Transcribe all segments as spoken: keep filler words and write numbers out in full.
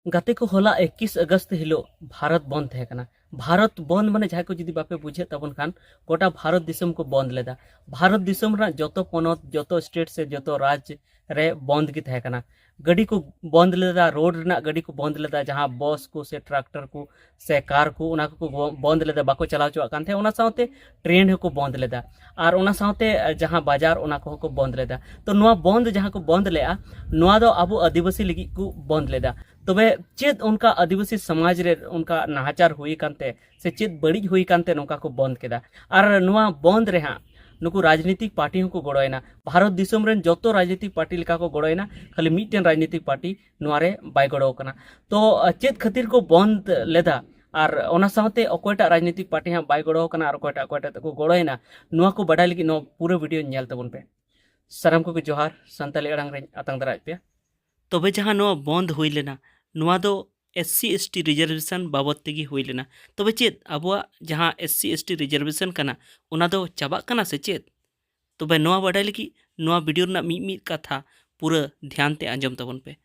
ᱜᱟᱛᱮ ᱠᱚ, ᱦᱚᱞᱟ ᱮᱠᱤᱥ ᱟᱜᱚᱥᱴ ᱦᱤᱞᱳᱜ ᱵᱷᱟᱨᱚᱛ ᱵᱚᱱᱫ ᱛᱟᱦᱮᱸ ᱠᱟᱱᱟ᱾ ᱵᱷᱟᱨᱚᱛ ᱵᱚᱱᱫ ᱢᱟᱱᱮ ᱡᱟᱦᱟᱸᱭ ᱠᱚ ᱡᱩᱫᱤ ᱵᱟᱯᱮ ᱵᱩᱡᱷᱟᱹᱣ ᱛᱟᱵᱚᱱ ᱠᱷᱟᱱ, ᱜᱚᱴᱟ ᱵᱷᱟᱨᱚᱛ ᱫᱤᱥᱚᱢ ᱠᱚ ᱵᱚᱱᱫ ᱞᱮᱫᱟ᱾ ᱵᱷᱟᱨᱚᱛ ᱫᱤᱥᱚᱢ ᱨᱮᱱᱟᱜ ᱡᱚᱛᱚ ᱯᱚᱱᱚᱛ, ᱡᱚᱛᱚ ᱥᱴᱮᱴ ᱥᱮ ᱡᱚᱛᱚ ᱨᱟᱡᱽ ᱨᱮ ᱵᱚᱱᱫ ᱜᱮ ᱛᱟᱦᱮᱸ ᱠᱟᱱᱟ᱾ ᱜᱟᱹᱰᱤ ᱠᱚ ᱵᱚᱱᱫ ᱞᱮᱫᱟ, ᱨᱳᱰ ᱨᱮᱱᱟᱜ ᱜᱟᱹᱰᱤ ᱠᱚ ᱵᱚᱱᱫ ᱞᱮᱫᱟ, ᱡᱟᱦᱟᱸ ᱵᱚᱥ ᱠᱚ ᱥᱮ ᱴᱨᱟᱠᱴᱚᱨ ᱠᱚ ᱥᱮ ᱠᱟᱨ ᱠᱚ, ᱚᱱᱟ ᱠᱚᱠᱚ ᱵᱚᱱᱫ ᱞᱮᱫᱟ, ᱵᱟᱠᱚ ᱪᱟᱞᱟᱣ ᱦᱚᱪᱚᱣᱟᱜ ᱠᱟᱱ ᱛᱟᱦᱮᱸᱫ᱾ ᱚᱱᱟ ᱥᱟᱶᱛᱮ ᱴᱨᱮᱱ ᱦᱚᱸᱠᱚ ᱵᱚᱱᱫ ᱞᱮᱫᱟ, ᱟᱨ ᱚᱱᱟ ᱥᱟᱶᱛᱮ ᱡᱟᱦᱟᱸ ᱵᱟᱡᱟᱨ, ᱚᱱᱟ ᱠᱚᱦᱚᱸ ᱠᱚ ᱵᱚᱱᱫ ᱞᱮᱫᱟ᱾ ᱛᱚ ᱱᱚᱣᱟ ᱵᱚᱱᱫ ᱡᱟᱦᱟᱸ ᱠᱚ ᱵᱚᱱᱫ ᱞᱮᱫᱟ, ᱱᱚᱣᱟ ᱫᱚ ᱟᱵᱚ ᱟᱹᱫᱤᱵᱟᱹᱥᱤ ᱞᱟᱹᱜᱤᱫ ᱠᱚ ᱵᱚᱱᱫ ᱞᱮᱫᱟ᱾ ᱛᱚᱵᱮ ᱪᱮᱫ ᱚᱱᱠᱟ ᱟᱹᱫᱤᱵᱟᱹᱥᱤ ᱥᱚᱢᱟᱡᱽ ᱨᱮ ᱚᱱᱠᱟ ᱱᱟᱦᱟᱪᱟᱨ ᱦᱩᱭ ᱟᱠᱟᱱ ᱛᱮ ᱥᱮ ᱪᱮᱫ ᱵᱟᱹᱲᱤᱡ ᱦᱩᱭ ᱟᱠᱟᱱ ᱛᱮ ᱱᱚᱝᱠᱟ ᱠᱚ ᱵᱚᱱᱫ ᱠᱮᱫᱟ? ᱟᱨ ᱱᱚᱣᱟ ᱵᱚᱱᱫ ᱨᱮ ᱦᱟᱸᱜ ᱱᱩᱠᱩ ᱨᱟᱡᱽᱱᱤᱛᱤᱠ ᱯᱟᱨᱴᱤ ᱦᱚᱸᱠᱚ ᱜᱚᱲᱚᱭᱮᱱᱟ᱾ ᱵᱷᱟᱨᱚᱛ ᱫᱤᱥᱚᱢ ᱨᱮᱱ ᱡᱚᱛᱚ ᱨᱟᱡᱽᱱᱤᱛᱤᱠ ᱯᱟᱨᱴᱤ ᱞᱮᱠᱟ ᱠᱚ ᱜᱚᱲᱚᱭᱮᱱᱟ, ᱠᱷᱟᱹᱞᱤ ᱢᱤᱫᱴᱮᱱ ᱨᱟᱡᱽᱱᱤᱛᱤᱠ ᱯᱟᱨᱴᱤ ᱱᱚᱣᱟ ᱨᱮ ᱵᱟᱭ ᱜᱚᱲᱚ ᱟᱠᱟᱱᱟ᱾ ᱛᱚ ᱪᱮᱫ ᱠᱷᱟᱹᱛᱤᱨ ᱠᱚ ᱵᱚᱱᱫ ᱞᱮᱫᱟ ᱟᱨ ᱚᱱᱟ ᱥᱟᱶᱛᱮ ᱚᱠᱚᱭᱴᱟᱜ ᱨᱟᱡᱽᱱᱤᱛᱤᱠ ᱯᱟᱨᱴᱤ ᱦᱟᱸᱜ ᱵᱟᱭ ᱜᱚᱲᱚ ᱟᱠᱟᱱᱟ ᱟᱨ ᱚᱠᱚᱭᱴᱟᱜ ᱚᱠᱚᱭᱴᱟᱜ ᱛᱮᱠᱚ ᱜᱚᱲᱚᱭᱮᱱᱟ, ᱱᱚᱣᱟ ᱠᱚ ᱵᱟᱰᱟᱭ ᱞᱟᱹᱜᱤᱫ ᱱᱚᱣᱟ ᱯᱩᱨᱟᱹ ᱵᱷᱤᱰᱤᱭᱳ ᱧᱮᱞ ᱛᱟᱵᱚᱱ ᱯᱮ᱾ ᱥᱟᱱᱟᱢ ᱠᱚᱜᱮ ᱡᱚᱦᱟᱨ, ᱥᱟᱱᱛᱟᱲᱤ ᱟᱲᱟᱝ ᱨᱮᱧ ᱟᱛᱟᱝ ᱫᱟᱨᱟᱢᱮᱫ ᱯᱮᱭᱟ᱾ ᱛᱚᱵᱮ ᱡᱟᱦᱟᱸ ᱱᱚᱣᱟ ᱵᱚᱱᱫ ᱦᱩᱭ ᱞᱮᱱᱟ, ᱱᱚᱣᱟ ᱫᱚ SC ST ᱨᱤᱡᱟᱨᱵᱷᱮᱥᱚᱱ ᱵᱟᱵᱚᱫ ᱛᱮᱜᱮ ᱦᱩᱭ ᱞᱮᱱᱟ᱾ ᱛᱚᱵᱮ ᱪᱮᱫ ᱟᱵᱚᱣᱟᱜ ᱡᱟᱦᱟᱸ SC ST ᱨᱤᱡᱟᱨᱵᱷᱮᱥᱚᱱ ᱠᱟᱱᱟ, ᱚᱱᱟ ᱫᱚ ᱪᱟᱵᱟᱜ ᱠᱟᱱᱟ ᱥᱮ ᱪᱮᱫ? ᱛᱚᱵᱮ ᱱᱚᱣᱟ ᱵᱟᱰᱟᱭ ᱞᱟᱹᱜᱤᱫ ᱱᱚᱣᱟ ᱵᱷᱤᱰᱤᱭᱳ ᱨᱮᱱᱟᱜ ᱢᱤᱫ ᱢᱤᱫ ᱠᱟᱛᱷᱟ ᱯᱩᱨᱟᱹ ᱫᱷᱮᱭᱟᱱ ᱛᱮ ᱟᱸᱡᱚᱢ ᱛᱟᱵᱚᱱ ᱯᱮ᱾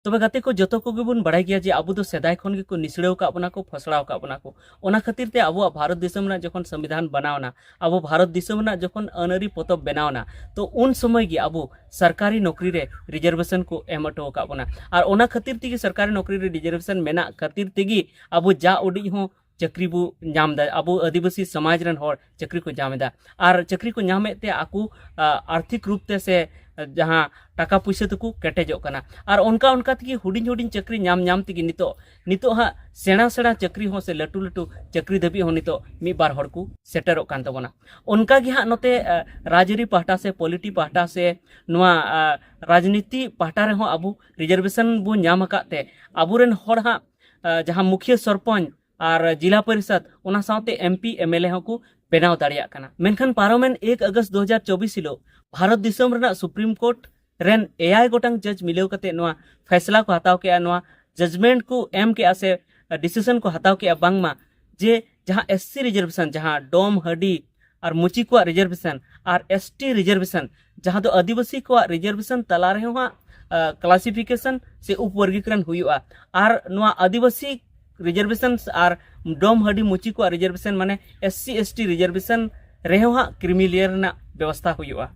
ᱛᱚᱵᱮ ᱜᱟᱛᱮ ᱠᱚ, ᱡᱚᱛᱚ ᱠᱚᱜᱮ ᱵᱚᱱ ᱵᱟᱲᱟᱭ ᱜᱮᱭᱟ ᱡᱮ ᱟᱵᱚ ᱫᱚ ᱥᱮᱫᱟᱭ ᱠᱷᱚᱱ ᱜᱮᱠᱚ ᱱᱤᱥᱲᱟᱹᱣ ᱟᱠᱟᱫ ᱵᱚᱱᱟ ᱠᱚ, ᱯᱷᱚᱥᱲᱟᱣ ᱟᱠᱟᱫ ᱵᱚᱱᱟ ᱠᱚ᱾ ᱚᱱᱟ ᱠᱷᱟᱹᱛᱤᱨ ᱛᱮ ᱟᱵᱚᱣᱟᱜ ᱵᱷᱟᱨᱚᱛ ᱫᱤᱥᱚᱢ ᱨᱮᱱᱟᱜ ᱡᱚᱠᱷᱚᱱ ᱥᱚᱝᱵᱤᱫᱷᱟᱱ ᱵᱮᱱᱟᱣ ᱮᱱᱟ, ᱟᱵᱚ ᱵᱷᱟᱨᱚᱛ ᱫᱤᱥᱚᱢ ᱨᱮᱱᱟᱜ ᱡᱚᱠᱷᱚᱱ ᱟᱹᱱ ᱟᱹᱨᱤ ᱯᱚᱛᱚᱵ ᱵᱮᱱᱟᱣ ᱮᱱᱟ, ᱛᱚ ᱩᱱ ᱥᱚᱢᱚᱭ ᱜᱮ ᱟᱵᱚ ᱥᱚᱨᱠᱟᱨᱤ ᱱᱚᱠᱨᱤ ᱨᱮ ᱨᱤᱡᱟᱨᱵᱷᱮᱥᱚᱱ ᱠᱚ ᱮᱢ ᱦᱚᱴᱚ ᱟᱠᱟᱫ ᱵᱚᱱᱟ᱾ ᱟᱨ ᱚᱱᱟ ᱠᱷᱟᱹᱛᱤᱨ ᱛᱮᱜᱮ ᱥᱚᱨᱠᱟᱨᱤ ᱱᱚᱠᱨᱤ ᱨᱮ ᱨᱤᱡᱟᱨᱵᱷᱮᱥᱚᱱ ᱢᱮᱱᱟᱜ ᱠᱷᱟᱹᱛᱤᱨ ᱛᱮᱜᱮ ᱟᱵᱚ ᱡᱟ ᱩᱰᱤᱡ ᱦᱚᱸ ᱪᱟᱹᱠᱨᱤ ᱵᱚ ᱧᱟᱢ ᱮᱫᱟ, ᱟᱵᱚ ᱟᱹᱫᱤᱵᱟᱹᱥᱤ ᱥᱚᱢᱟᱡᱽ ᱨᱮᱱ ᱦᱚᱲ ᱪᱟᱹᱠᱨᱤ ᱠᱚ ᱧᱟᱢ ᱮᱫᱟ᱾ ᱟᱨ ᱪᱟᱹᱠᱨᱤ ᱠᱚ ᱧᱟᱢᱮᱫ ᱛᱮ ᱟᱠᱚ, ᱟ, ᱟᱨᱛᱷᱤᱠ ᱨᱩᱯ ᱛᱮ ᱥᱮ, ᱟ, ᱡᱟᱦᱟᱸ ᱴᱟᱠᱟ ᱯᱩᱭᱥᱟᱹ ᱛᱮᱠᱚ ᱠᱮᱴᱮᱡᱚᱜ ᱠᱟᱱᱟ᱾ ᱟᱨ ᱚᱱᱠᱟ ᱚᱱᱠᱟ ᱛᱮᱜᱮ ᱦᱩᱰᱤᱧ ᱦᱩᱰᱤᱧ ᱪᱟᱹᱠᱨᱤ ᱧᱟᱢ ᱧᱟᱢ ᱛᱮᱜᱮ ᱱᱤᱛᱚᱜ, ᱱᱤᱛᱚᱜ ᱦᱟᱸᱜ ᱥᱮᱬᱟ ᱥᱮᱬᱟ ᱪᱟᱹᱠᱨᱤ ᱦᱚᱸ ᱥᱮ ᱞᱟᱹᱴᱩ ᱞᱟᱹᱴᱩ ᱪᱟᱹᱠᱨᱤ ᱫᱷᱟᱹᱵᱤᱡ ᱦᱚᱸ ᱱᱤᱛᱚᱜ ᱢᱤᱫ ᱵᱟᱨ ᱦᱚᱲ ᱠᱚ ᱥᱮᱴᱮᱨᱚᱜ ᱠᱟᱱ ᱛᱟᱵᱚᱱᱟ᱾ ᱚᱱᱠᱟ ᱜᱮ ᱦᱟᱸᱜ ᱱᱚᱛᱮ, ᱟ, ᱨᱟᱡᱽᱟᱹᱨᱤ ᱯᱟᱦᱴᱟ ᱥᱮ ᱯᱚᱞᱤᱴᱤ ᱯᱟᱦᱴᱟ ᱥᱮ ᱱᱚᱣᱟ, ᱟ, ᱨᱟᱡᱽᱱᱤᱛᱤ ᱯᱟᱦᱴᱟ ᱨᱮᱦᱚᱸ ᱟᱵᱚ ᱨᱤᱡᱟᱨᱵᱷᱮᱥᱚᱱ ᱵᱚ ᱧᱟᱢ ᱟᱠᱟᱫ ᱛᱮ ᱟᱵᱚᱨᱮᱱ ᱦᱚᱲ ᱦᱟᱸᱜ, ᱟ, ᱡᱟᱦᱟᱸ ᱢᱩᱠᱷᱤᱭᱟᱹ ᱥᱚᱨᱯᱚᱧᱪ ᱟᱨ ᱡᱤᱞᱟ ᱯᱚᱨᱤᱥᱚᱫ, ᱚᱱᱟ ᱥᱟᱶᱛᱮ MP MLA ᱦᱚᱸᱠᱚ ᱵᱮᱱᱟᱣ ᱫᱟᱲᱮᱭᱟᱜ ᱠᱟᱱᱟ᱾ ᱢᱮᱱᱠᱷᱟᱱ ᱯᱟᱨᱚᱢᱮᱱ ᱮᱠ ᱟᱜᱚᱥᱴ ᱫᱩ ᱦᱟᱡᱟᱨ ᱪᱚᱵᱵᱤᱥ ᱦᱤᱞᱳᱜ ᱵᱷᱟᱨᱚᱛ ᱫᱤᱥᱚᱢ ᱨᱮᱱᱟᱜ ᱥᱩᱯᱨᱤᱢ ᱠᱳᱨᱴ ᱨᱮᱱ ᱮᱭᱟᱭ ᱜᱚᱴᱟᱝ ᱡᱟᱡᱽ ᱢᱤᱞᱟᱹᱣ ᱠᱟᱛᱮ ᱱᱚᱣᱟ ᱯᱷᱮᱥᱞᱟ ᱠᱚ ᱦᱟᱛᱟᱣ ᱠᱮᱜᱼᱟ, ᱱᱚᱣᱟ ᱡᱟᱡᱽᱢᱮᱱᱴ ᱠᱚ ᱮᱢ ᱠᱮᱜᱼᱟ ᱥᱮ ᱰᱤᱥᱤᱥᱚᱱ ᱠᱚ ᱦᱟᱛᱟᱣ ᱠᱮᱜᱼᱟ, ᱵᱟᱝᱢᱟ ᱡᱮ ᱡᱟᱦᱟᱸ SC ᱨᱤᱡᱟᱨᱵᱷᱮᱥᱚᱱ, ᱡᱟᱦᱟᱸ ᱰᱚᱢ, ᱦᱟᱹᱰᱤ ᱟᱨ ᱢᱩᱪᱤ ᱠᱚᱣᱟᱜ ᱨᱤᱡᱟᱨᱵᱷᱮᱥᱚᱱ ᱟᱨ ST ᱨᱤᱡᱟᱨᱵᱷᱮᱥᱚᱱ, ᱡᱟᱦᱟᱸ ᱫᱚ ᱟᱹᱫᱤᱵᱟᱹᱥᱤ ᱠᱚᱣᱟᱜ ᱨᱤᱡᱟᱨᱵᱷᱮᱥᱚᱱ ᱛᱟᱞᱟ ᱨᱮᱦᱚᱸ ᱦᱟᱸᱜ ᱠᱞᱟᱥᱤᱯᱷᱤᱠᱮᱥᱚᱱ ᱥᱮ ᱩᱯ ᱵᱚᱨᱜᱤᱠᱨᱚᱱ ᱦᱩᱭᱩᱜᱼᱟ᱾ ᱟᱨ ᱱᱚᱣᱟ ᱟᱹᱫᱤᱵᱟᱹᱥᱤ ᱨᱤᱡᱟᱨᱵᱷᱮᱥᱚᱱ ᱟᱨ ᱰᱚᱢ ᱦᱟᱹᱰᱤ ᱢᱩᱪᱤ ᱠᱚᱣᱟᱜ ᱨᱤᱡᱟᱨᱵᱷᱮᱥᱚᱱ, ᱢᱟᱱᱮ S C S T reservation ᱨᱮᱦᱚᱸ ᱦᱟᱸᱜ ᱠᱨᱤᱢᱤ ᱞᱮᱭᱟᱨ ᱨᱮᱱᱟᱜ ᱵᱮᱵᱚᱥᱛᱷᱟ ᱦᱩᱭᱩᱜᱼᱟ᱾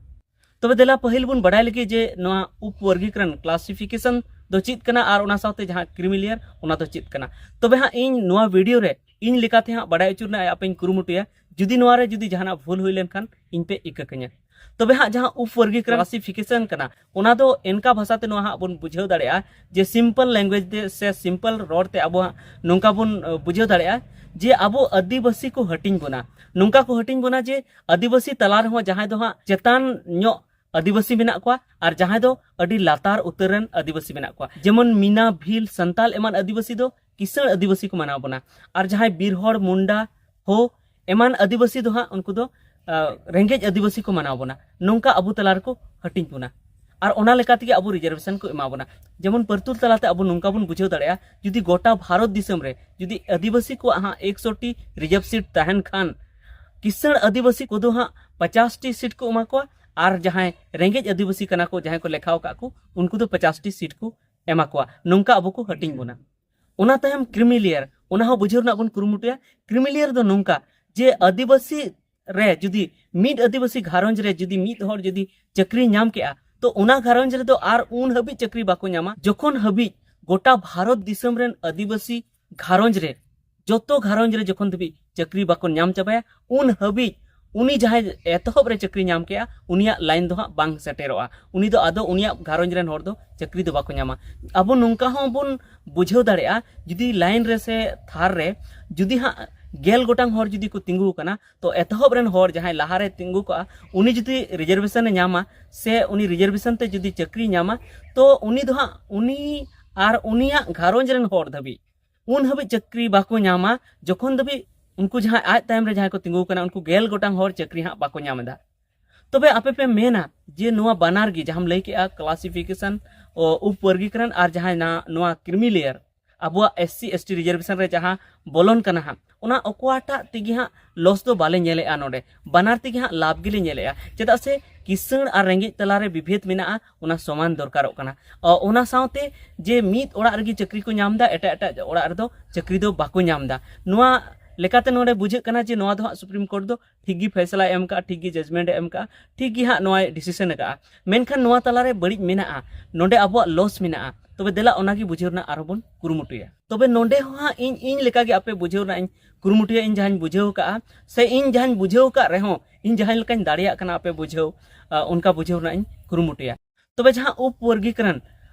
ᱛᱚᱵᱮ ᱫᱮᱞᱟ ᱯᱟᱹᱦᱤᱞ ᱵᱚᱱ ᱵᱟᱰᱟᱭ ᱞᱮᱜᱮ ᱡᱮ ᱱᱚᱣᱟ ᱩᱯ ᱵᱚᱨᱜᱤᱠᱨᱚᱱ, ᱠᱞᱟᱥᱤᱯᱷᱤᱠᱮᱥᱚᱱ ᱫᱚ ᱪᱮᱫ ᱠᱟᱱᱟ ᱟᱨ ᱚᱱᱟ ᱥᱟᱶᱛᱮ ᱡᱟᱦᱟᱸ ᱠᱨᱤᱢᱤ ᱞᱮᱭᱟᱨ, ᱚᱱᱟ ᱫᱚ ᱪᱮᱫ ᱠᱟᱱᱟ᱾ ᱛᱚᱵᱮ ᱦᱟᱸᱜ ᱤᱧ ᱱᱚᱣᱟ ᱵᱷᱤᱰᱤᱭᱳ ᱨᱮ ᱤᱧ ᱞᱮᱠᱟᱛᱮ ᱦᱟᱸᱜ ᱵᱟᱰᱟᱭ ᱦᱚᱪᱚ ᱨᱮᱱᱟᱜ ᱟᱯᱮᱧ ᱠᱩᱨᱩᱢᱩᱴᱩᱭᱟ᱾ ᱡᱩᱫᱤ ᱱᱚᱣᱟ ᱨᱮ ᱡᱩᱫᱤ ᱡᱟᱦᱟᱱᱟᱜ ᱵᱷᱩᱞ ᱦᱩᱭ ᱞᱮᱱᱠᱷᱟᱱ ᱤᱧ ᱯᱮ ᱤᱠᱟᱹ ᱠᱟᱹᱧᱟ᱾ ᱛᱚᱵᱮ ᱦᱟᱸᱜ ᱡᱟᱦᱟᱸ ᱩᱯ ᱵᱚᱨᱜᱤᱠᱨᱚᱱ, ᱠᱞᱟᱥᱤᱯᱷᱤᱠᱮᱥᱚᱱ ᱠᱟᱱᱟ, ᱚᱱᱟ ᱫᱚ ᱮᱱᱠᱟ ᱵᱷᱟᱥᱟ ᱛᱮ ᱱᱚᱣᱟ ᱦᱟᱸᱜ ᱵᱚᱱ ᱵᱩᱡᱷᱟᱹᱣ ᱫᱟᱲᱮᱭᱟᱜᱼᱟ ᱡᱮ ᱥᱤᱢᱯᱚᱞ ᱞᱮᱝᱜᱩᱭᱮᱡᱽ ᱛᱮ ᱥᱮ ᱥᱤᱢᱯᱚᱞ ᱨᱚᱲ ᱛᱮ ᱟᱵᱚ ᱦᱟᱸᱜ ᱱᱚᱝᱠᱟ ᱵᱚᱱ ᱟᱹ, ᱵᱩᱡᱷᱟᱹᱣ ᱫᱟᱲᱮᱭᱟᱜᱼᱟ ᱡᱮ ᱟᱵᱚ ᱟᱹᱫᱤᱵᱟᱹᱥᱤ ᱠᱚ ᱦᱟᱹᱴᱤᱧ ᱵᱚᱱᱟ᱾ ᱱᱚᱝᱠᱟ ᱠᱚ ᱦᱟᱹᱴᱤᱧ ᱵᱚᱱᱟ ᱡᱮ ᱟᱹᱫᱤᱵᱟᱹᱥᱤ ᱛᱟᱞᱟ ᱨᱮᱦᱚᱸ ᱡᱟᱦᱟᱸᱭ ᱫᱚ ᱦᱟᱸᱜ ᱪᱮᱛᱟᱱ ᱧᱚᱜ ᱟᱹᱫᱤᱵᱟᱹᱥᱤ ᱢᱮᱱᱟᱜ ᱠᱚᱣᱟ ᱟᱨ ᱡᱟᱦᱟᱸᱭ ᱫᱚ ᱟᱹᱰᱤ ᱞᱟᱛᱟᱨ ᱩᱛᱟᱹᱨ ᱨᱮᱱ ᱟᱹᱫᱤᱵᱟᱹᱥᱤ ᱢᱮᱱᱟᱜ ᱠᱚᱣᱟ᱾ ᱡᱮᱢᱚᱱ ᱢᱤᱱᱟ, ᱵᱷᱤᱞ, ᱥᱟᱱᱛᱟᱞ ᱮᱢᱟᱱ ᱟᱹᱫᱤᱵᱟᱹᱥᱤ ᱫᱚ ᱠᱤᱥᱟᱹᱬ ᱟᱹᱫᱤᱵᱟᱹᱥᱤ ᱠᱚ ᱢᱟᱱᱟᱣ ᱵᱚᱱᱟ᱾ ᱟᱨ ᱡᱟᱦᱟᱸᱭ ᱵᱤᱨ ᱦᱚᱲ, ᱢᱩᱱᱰᱟ, ᱦᱳ ᱮᱢᱟᱱ ᱟᱹᱫᱤᱵᱟᱹᱥᱤ ᱫᱚ ᱦᱟᱸᱜ ᱩᱱᱠᱩ ᱫᱚ ᱟᱹ, ᱨᱮᱸᱜᱮᱡ ᱟᱹᱫᱤᱵᱟᱹᱥᱤ ᱠᱚ ᱢᱟᱱᱟᱣ ᱵᱚᱱᱟ᱾ ᱱᱚᱝᱠᱟ ᱟᱵᱚ ᱛᱟᱞᱟ ᱨᱮᱠᱚ ᱦᱟᱹᱴᱤᱧ ᱵᱚᱱᱟ᱾ ᱟᱨ ᱚᱱᱟ ᱞᱮᱠᱟ ᱛᱮᱜᱮ ᱟᱵᱚ ᱨᱤᱡᱟᱨᱵᱷᱮᱥᱚᱱ ᱠᱚ ᱮᱢᱟ ᱵᱚᱱᱟ᱾ ᱡᱮᱢᱚᱱ ᱯᱟᱹᱨᱛᱩᱞ ᱛᱟᱞᱟᱛᱮ ᱟᱵᱚ ᱱᱚᱝᱠᱟ ᱵᱚᱱ ᱵᱩᱡᱷᱟᱹᱣ ᱫᱟᱲᱮᱭᱟᱜᱼᱟ, ᱡᱩᱫᱤ ᱜᱚᱴᱟ ᱵᱷᱟᱨᱚᱛ ᱫᱤᱥᱚᱢ ᱨᱮ ᱡᱩᱫᱤ ᱟᱹᱫᱤᱵᱟᱹᱥᱤ ᱠᱚᱣᱟᱜ ᱦᱟᱸᱜ ᱮᱠᱥᱚ ᱴᱤ ᱨᱤᱡᱟᱨᱵᱷ ᱥᱤᱴ ᱛᱟᱦᱮᱱ ᱠᱷᱟᱱ, ᱠᱤᱥᱟᱹᱬ ᱟᱹᱫᱤᱵᱟᱹᱥᱤ ᱠᱚᱫᱚ ᱦᱟᱸᱜ ᱯᱚᱪᱟᱥ ᱴᱤ ᱥᱤᱴ ᱠᱚ ᱮᱢᱟ ᱠᱚᱣᱟ, ᱟᱨ ᱡᱟᱦᱟᱸᱭ ᱨᱮᱸᱜᱮᱡ ᱟᱹᱫᱤᱵᱟᱹᱥᱤ ᱠᱟᱱᱟ ᱠᱚ, ᱡᱟᱦᱟᱸᱭ ᱠᱚ ᱞᱮᱠᱷᱟᱣ ᱟᱠᱟᱫ ᱠᱚ, ᱩᱱᱠᱩ ᱫᱚ ᱯᱚᱪᱟᱥ ᱴᱤ ᱥᱤᱴ ᱠᱚ ᱮᱢᱟ ᱠᱚᱣᱟ᱾ ᱱᱚᱝᱠᱟ ᱟᱵᱚ ᱠᱚ ᱦᱟᱹᱴᱤᱧ ᱵᱚᱱᱟ᱾ ᱚᱱᱟ ᱛᱟᱭᱚᱢ ᱠᱨᱤᱢᱤ ᱞᱮᱭᱟᱨ, ᱚᱱᱟ ᱦᱚᱸ ᱵᱩᱡᱷᱟᱹᱣ ᱨᱮᱱᱟᱜ ᱵᱚᱱ ᱠᱩᱨᱩᱢᱩᱴᱩᱭᱟ᱾ ᱠᱨᱤᱢᱤ ᱞᱮᱭᱟᱨ ᱫᱚ ᱱᱚᱝᱠᱟ ᱡᱮ ᱟᱹᱫᱤᱵᱟᱹᱥᱤ ᱨᱮ ᱡᱩᱫᱤ ᱢᱤᱫ ᱟᱹᱫᱤᱵᱟᱹᱥᱤ ᱜᱷᱟᱨᱚᱸᱡᱽ ᱨᱮ ᱡᱩᱫᱤ ᱢᱤᱫ ᱦᱚᱲ ᱡᱩᱫᱤ ᱪᱟᱹᱠᱨᱤ ᱧᱟᱢ ᱠᱮᱜᱼᱟ, ᱛᱚ ᱚᱱᱟ ᱜᱷᱟᱨᱚᱸᱡᱽ ᱨᱮᱫᱚ ᱟᱨ ᱩᱱ ᱦᱟᱹᱵᱤᱡ ᱪᱟᱹᱠᱨᱤ ᱵᱟᱠᱚ ᱧᱟᱢᱟ ᱡᱚᱠᱷᱚᱱ ᱦᱟᱹᱵᱤᱡ ᱜᱚᱴᱟ ᱵᱷᱟᱨᱚᱛ ᱫᱤᱥᱚᱢ ᱨᱮᱱ ᱟᱹᱫᱤᱵᱟᱹᱥᱤ ᱜᱷᱟᱨᱚᱸᱡᱽ ᱨᱮ, ᱡᱚᱛᱚ ᱜᱷᱟᱨᱚᱸᱡᱽ ᱨᱮ ᱡᱚᱠᱷᱚᱱ ᱫᱷᱟᱹᱵᱤᱡ ᱪᱟᱹᱠᱨᱤ ᱵᱟᱠᱚ ᱧᱟᱢ ᱪᱟᱵᱟᱭᱟ, ᱩᱱ ᱦᱟᱹᱵᱤᱡ ᱩᱱᱤ ᱡᱟᱦᱟᱸᱭ ᱮᱛᱚᱦᱚᱵ ᱨᱮ ᱪᱟᱹᱠᱨᱤ ᱧᱟᱢ ᱠᱮᱜᱼᱟ, ᱩᱱᱤᱭᱟᱜ ᱞᱟᱭᱤᱱ ᱫᱚ ᱦᱟᱸᱜ ᱵᱟᱝ ᱥᱮᱴᱮᱨᱚᱜᱼᱟ᱾ ᱩᱱᱤ ᱫᱚ ᱟᱫᱚ ᱩᱱᱤᱭᱟᱜ ᱜᱷᱟᱨᱚᱸᱡᱽ ᱨᱮᱱ ᱦᱚᱲ ᱫᱚ ᱪᱟᱹᱠᱨᱤ ᱫᱚ ᱵᱟᱠᱚ ᱧᱟᱢᱟ᱾ ᱟᱵᱚ ᱱᱚᱝᱠᱟ ᱦᱚᱸ ᱵᱚᱱ ᱵᱩᱡᱷᱟᱹᱣ ᱫᱟᱲᱮᱭᱟᱜᱼᱟ, ᱡᱩᱫᱤ ᱞᱟᱭᱤᱱ ᱨᱮ ᱥᱮ ᱛᱷᱟᱨ ᱨᱮ ᱡᱩᱫᱤ ᱦᱟᱸᱜ ᱜᱮᱞ ᱜᱚᱴᱟᱝ ᱦᱚᱲ ᱡᱩᱫᱤ ᱠᱚ ᱛᱤᱸᱜᱩ ᱟᱠᱟᱱᱟ, ᱛᱚ ᱮᱛᱚᱦᱚᱵ ᱨᱮᱱ ᱦᱚᱲ ᱡᱟᱦᱟᱸᱭ ᱞᱟᱦᱟᱨᱮ ᱛᱤᱸᱜᱩ ᱠᱚᱜᱼᱟ, ᱩᱱᱤ ᱡᱩᱫᱤ ᱨᱤᱡᱟᱨᱵᱷᱮᱥᱚᱱ ᱮ ᱧᱟᱢᱟ ᱥᱮ ᱩᱱᱤ ᱨᱤᱡᱟᱨᱵᱷᱮᱥᱚᱱ ᱛᱮ ᱡᱩᱫᱤ ᱪᱟᱹᱠᱨᱤ ᱧᱟᱢᱟ, ᱛᱚ ᱩᱱᱤ ᱫᱚ ᱦᱟᱸᱜ ᱩᱱᱤ ᱟᱨ ᱩᱱᱤᱭᱟᱜ ᱜᱷᱟᱨᱚᱸᱡᱽ ᱨᱮᱱ ᱦᱚᱲ ᱫᱷᱟᱹᱵᱤᱡ ᱩᱱ ᱦᱟᱹᱵᱤᱡ ᱪᱟᱹᱠᱨᱤ ᱵᱟᱠᱚ ᱧᱟᱢᱟ, ᱡᱚᱠᱷᱚᱱ ᱫᱷᱟᱹᱵᱤᱡ ᱩᱱᱠᱩ ᱡᱟᱦᱟᱸᱭ ᱟᱡ ᱛᱟᱭᱚᱢ ᱨᱮ ᱡᱟᱦᱟᱸᱭ ᱠᱚ ᱛᱤᱸᱜᱩ ᱟᱠᱟᱱᱟ, ᱩᱱᱠᱩ ᱜᱮᱞ ᱜᱚᱴᱟᱝ ᱦᱚᱲ ᱪᱟᱹᱠᱨᱤ ᱦᱟᱸᱜ ᱵᱟᱠᱚ ᱧᱟᱢ ᱮᱫᱟ᱾ ᱛᱚᱵᱮ ᱟᱯᱮ ᱯᱮ ᱢᱮᱱᱟ ᱡᱮ ᱱᱚᱣᱟ ᱵᱟᱱᱟᱨ ᱜᱮ, ᱡᱟᱦᱟᱸᱢ ᱞᱟᱹᱭ ᱠᱮᱜᱼᱟ ᱠᱞᱟᱥᱤᱯᱷᱤᱠᱮᱥᱚᱱ, ᱩᱯ ᱵᱚᱨᱜᱤᱠᱨᱚᱱ, ᱟᱨ ᱡᱟᱦᱟᱸᱭ ᱱᱟ-, ᱱᱚᱣᱟ ᱠᱨᱤᱢᱤ ᱞᱮᱭᱟᱨ, ᱟᱵᱚᱣᱟᱜ SC ST reservation ᱨᱮ ᱡᱟᱦᱟᱸ ᱵᱚᱞᱚᱱ ᱠᱟᱱᱟ ᱦᱟᱸᱜ, ᱚᱱᱟ ᱚᱠᱟᱴᱟᱜ ᱛᱮᱜᱮ ᱦᱟᱸᱜ loss ᱫᱚ ᱵᱟᱞᱮ ᱧᱮᱞᱮᱜᱼᱟ᱾ ᱱᱚᱰᱮ ᱵᱟᱱᱟᱨ ᱛᱮᱜᱮ ᱦᱟᱸᱜ ᱞᱟᱵᱷ ᱜᱮᱞᱮ ᱧᱮᱞᱮᱜᱼᱟ᱾ ᱪᱮᱫᱟᱜ ᱥᱮ ᱠᱤᱥᱟᱹᱬ ᱟᱨ ᱨᱮᱸᱜᱮᱡ ᱛᱟᱞᱟᱨᱮ ᱵᱤᱵᱷᱮᱫ ᱢᱮᱱᱟᱜᱼᱟ, ᱚᱱᱟ ᱥᱚᱢᱟᱱ ᱫᱚᱨᱠᱟᱨᱚᱜ ᱠᱟᱱᱟ᱾ ᱚ, ᱚᱱᱟ ᱥᱟᱶᱛᱮ ᱡᱮ ᱢᱤᱫ ᱚᱲᱟᱜ ᱨᱮᱜᱮ ᱪᱟᱹᱠᱨᱤ ᱠᱚ ᱧᱟᱢ ᱮᱫᱟ, ᱮᱴᱟᱜ ᱮᱴᱟᱜ ᱚᱲᱟᱜ ᱨᱮᱫᱚ ᱪᱟᱹᱠᱨᱤ ᱫᱚ ᱵᱟᱠᱚ ᱧᱟᱢ ᱮᱫᱟ, ᱱᱚᱣᱟ ᱞᱮᱠᱟᱛᱮ ᱱᱚᱰᱮ ᱵᱩᱡᱷᱟᱹᱜ ᱠᱟᱱᱟ ᱡᱮ ᱱᱚᱣᱟ ᱫᱚ ᱦᱟᱸᱜ Supreme Court ᱫᱚ ᱴᱷᱤᱠ ᱜᱮ ᱯᱷᱮᱥᱞᱟᱭ ᱮᱢ ᱠᱟᱜᱼᱟ, ᱴᱷᱤᱠ ᱜᱮ judgment ᱮ ᱮᱢ ᱠᱟᱜᱼᱟ, ᱴᱷᱤᱠ ᱜᱮ ᱦᱟᱸᱜ ᱱᱚᱣᱟᱭ decision ᱟᱠᱟᱜᱼᱟ᱾ ᱢᱮᱱᱠᱷᱟᱱ ᱱᱚᱣᱟ ᱛᱟᱞᱟᱨᱮ ᱵᱟᱹᱲᱤᱡ ᱢᱮᱱᱟᱜᱼᱟ, ᱱᱚᱰᱮ ᱟᱵᱚᱣᱟᱜ loss ᱢᱮᱱᱟᱜᱼᱟ᱾ ᱛᱚᱵᱮ ᱫᱮᱞᱟ ᱚᱱᱟᱜᱮ ᱵᱩᱡᱷᱟᱹᱣ ᱨᱮᱱᱟᱜ ᱟᱨᱦᱚᱸ ᱵᱚᱱ ᱠᱩᱨᱩᱢᱩᱴᱩᱭᱟ᱾ ᱛᱚᱵᱮ ᱱᱚᱰᱮ ᱦᱚᱸ ᱦᱟᱸᱜ ᱤᱧ, ᱤᱧ ᱞᱮᱠᱟᱜᱮ ᱟᱯᱮ ᱵᱩᱡᱷᱟᱹᱣ ᱨᱮᱱᱟᱜ ᱤᱧ ᱠᱩᱨᱩᱢᱩᱴᱩᱭᱟ, ᱤᱧ ᱡᱟᱦᱟᱸᱧ ᱵᱩᱡᱷᱟᱹᱣ ᱠᱟᱜᱼᱟ, ᱥᱮ ᱤᱧ ᱡᱟᱦᱟᱸᱧ ᱵᱩᱡᱷᱟᱹᱣ ᱠᱟᱜ ᱨᱮᱦᱚᱸ, ᱤᱧ ᱡᱟᱦᱟᱸ ᱞᱮᱠᱟᱧ ᱫᱟᱲᱮᱭᱟᱜ ᱠᱟᱱᱟ ᱟᱯᱮ ᱵᱩᱡᱷᱟᱹᱣ, ᱟᱸ, ᱚᱱᱠᱟ ᱵᱩᱡᱷᱟᱹᱣ ᱨᱮᱱᱟᱜ ᱤᱧ ᱠᱩᱨᱩᱢᱩᱴᱩᱭᱟ᱾ ᱛᱚᱵᱮ ᱡᱟᱦᱟᱸ ᱩᱯ ᱵᱚᱨᱜᱤᱠᱨᱚᱱ,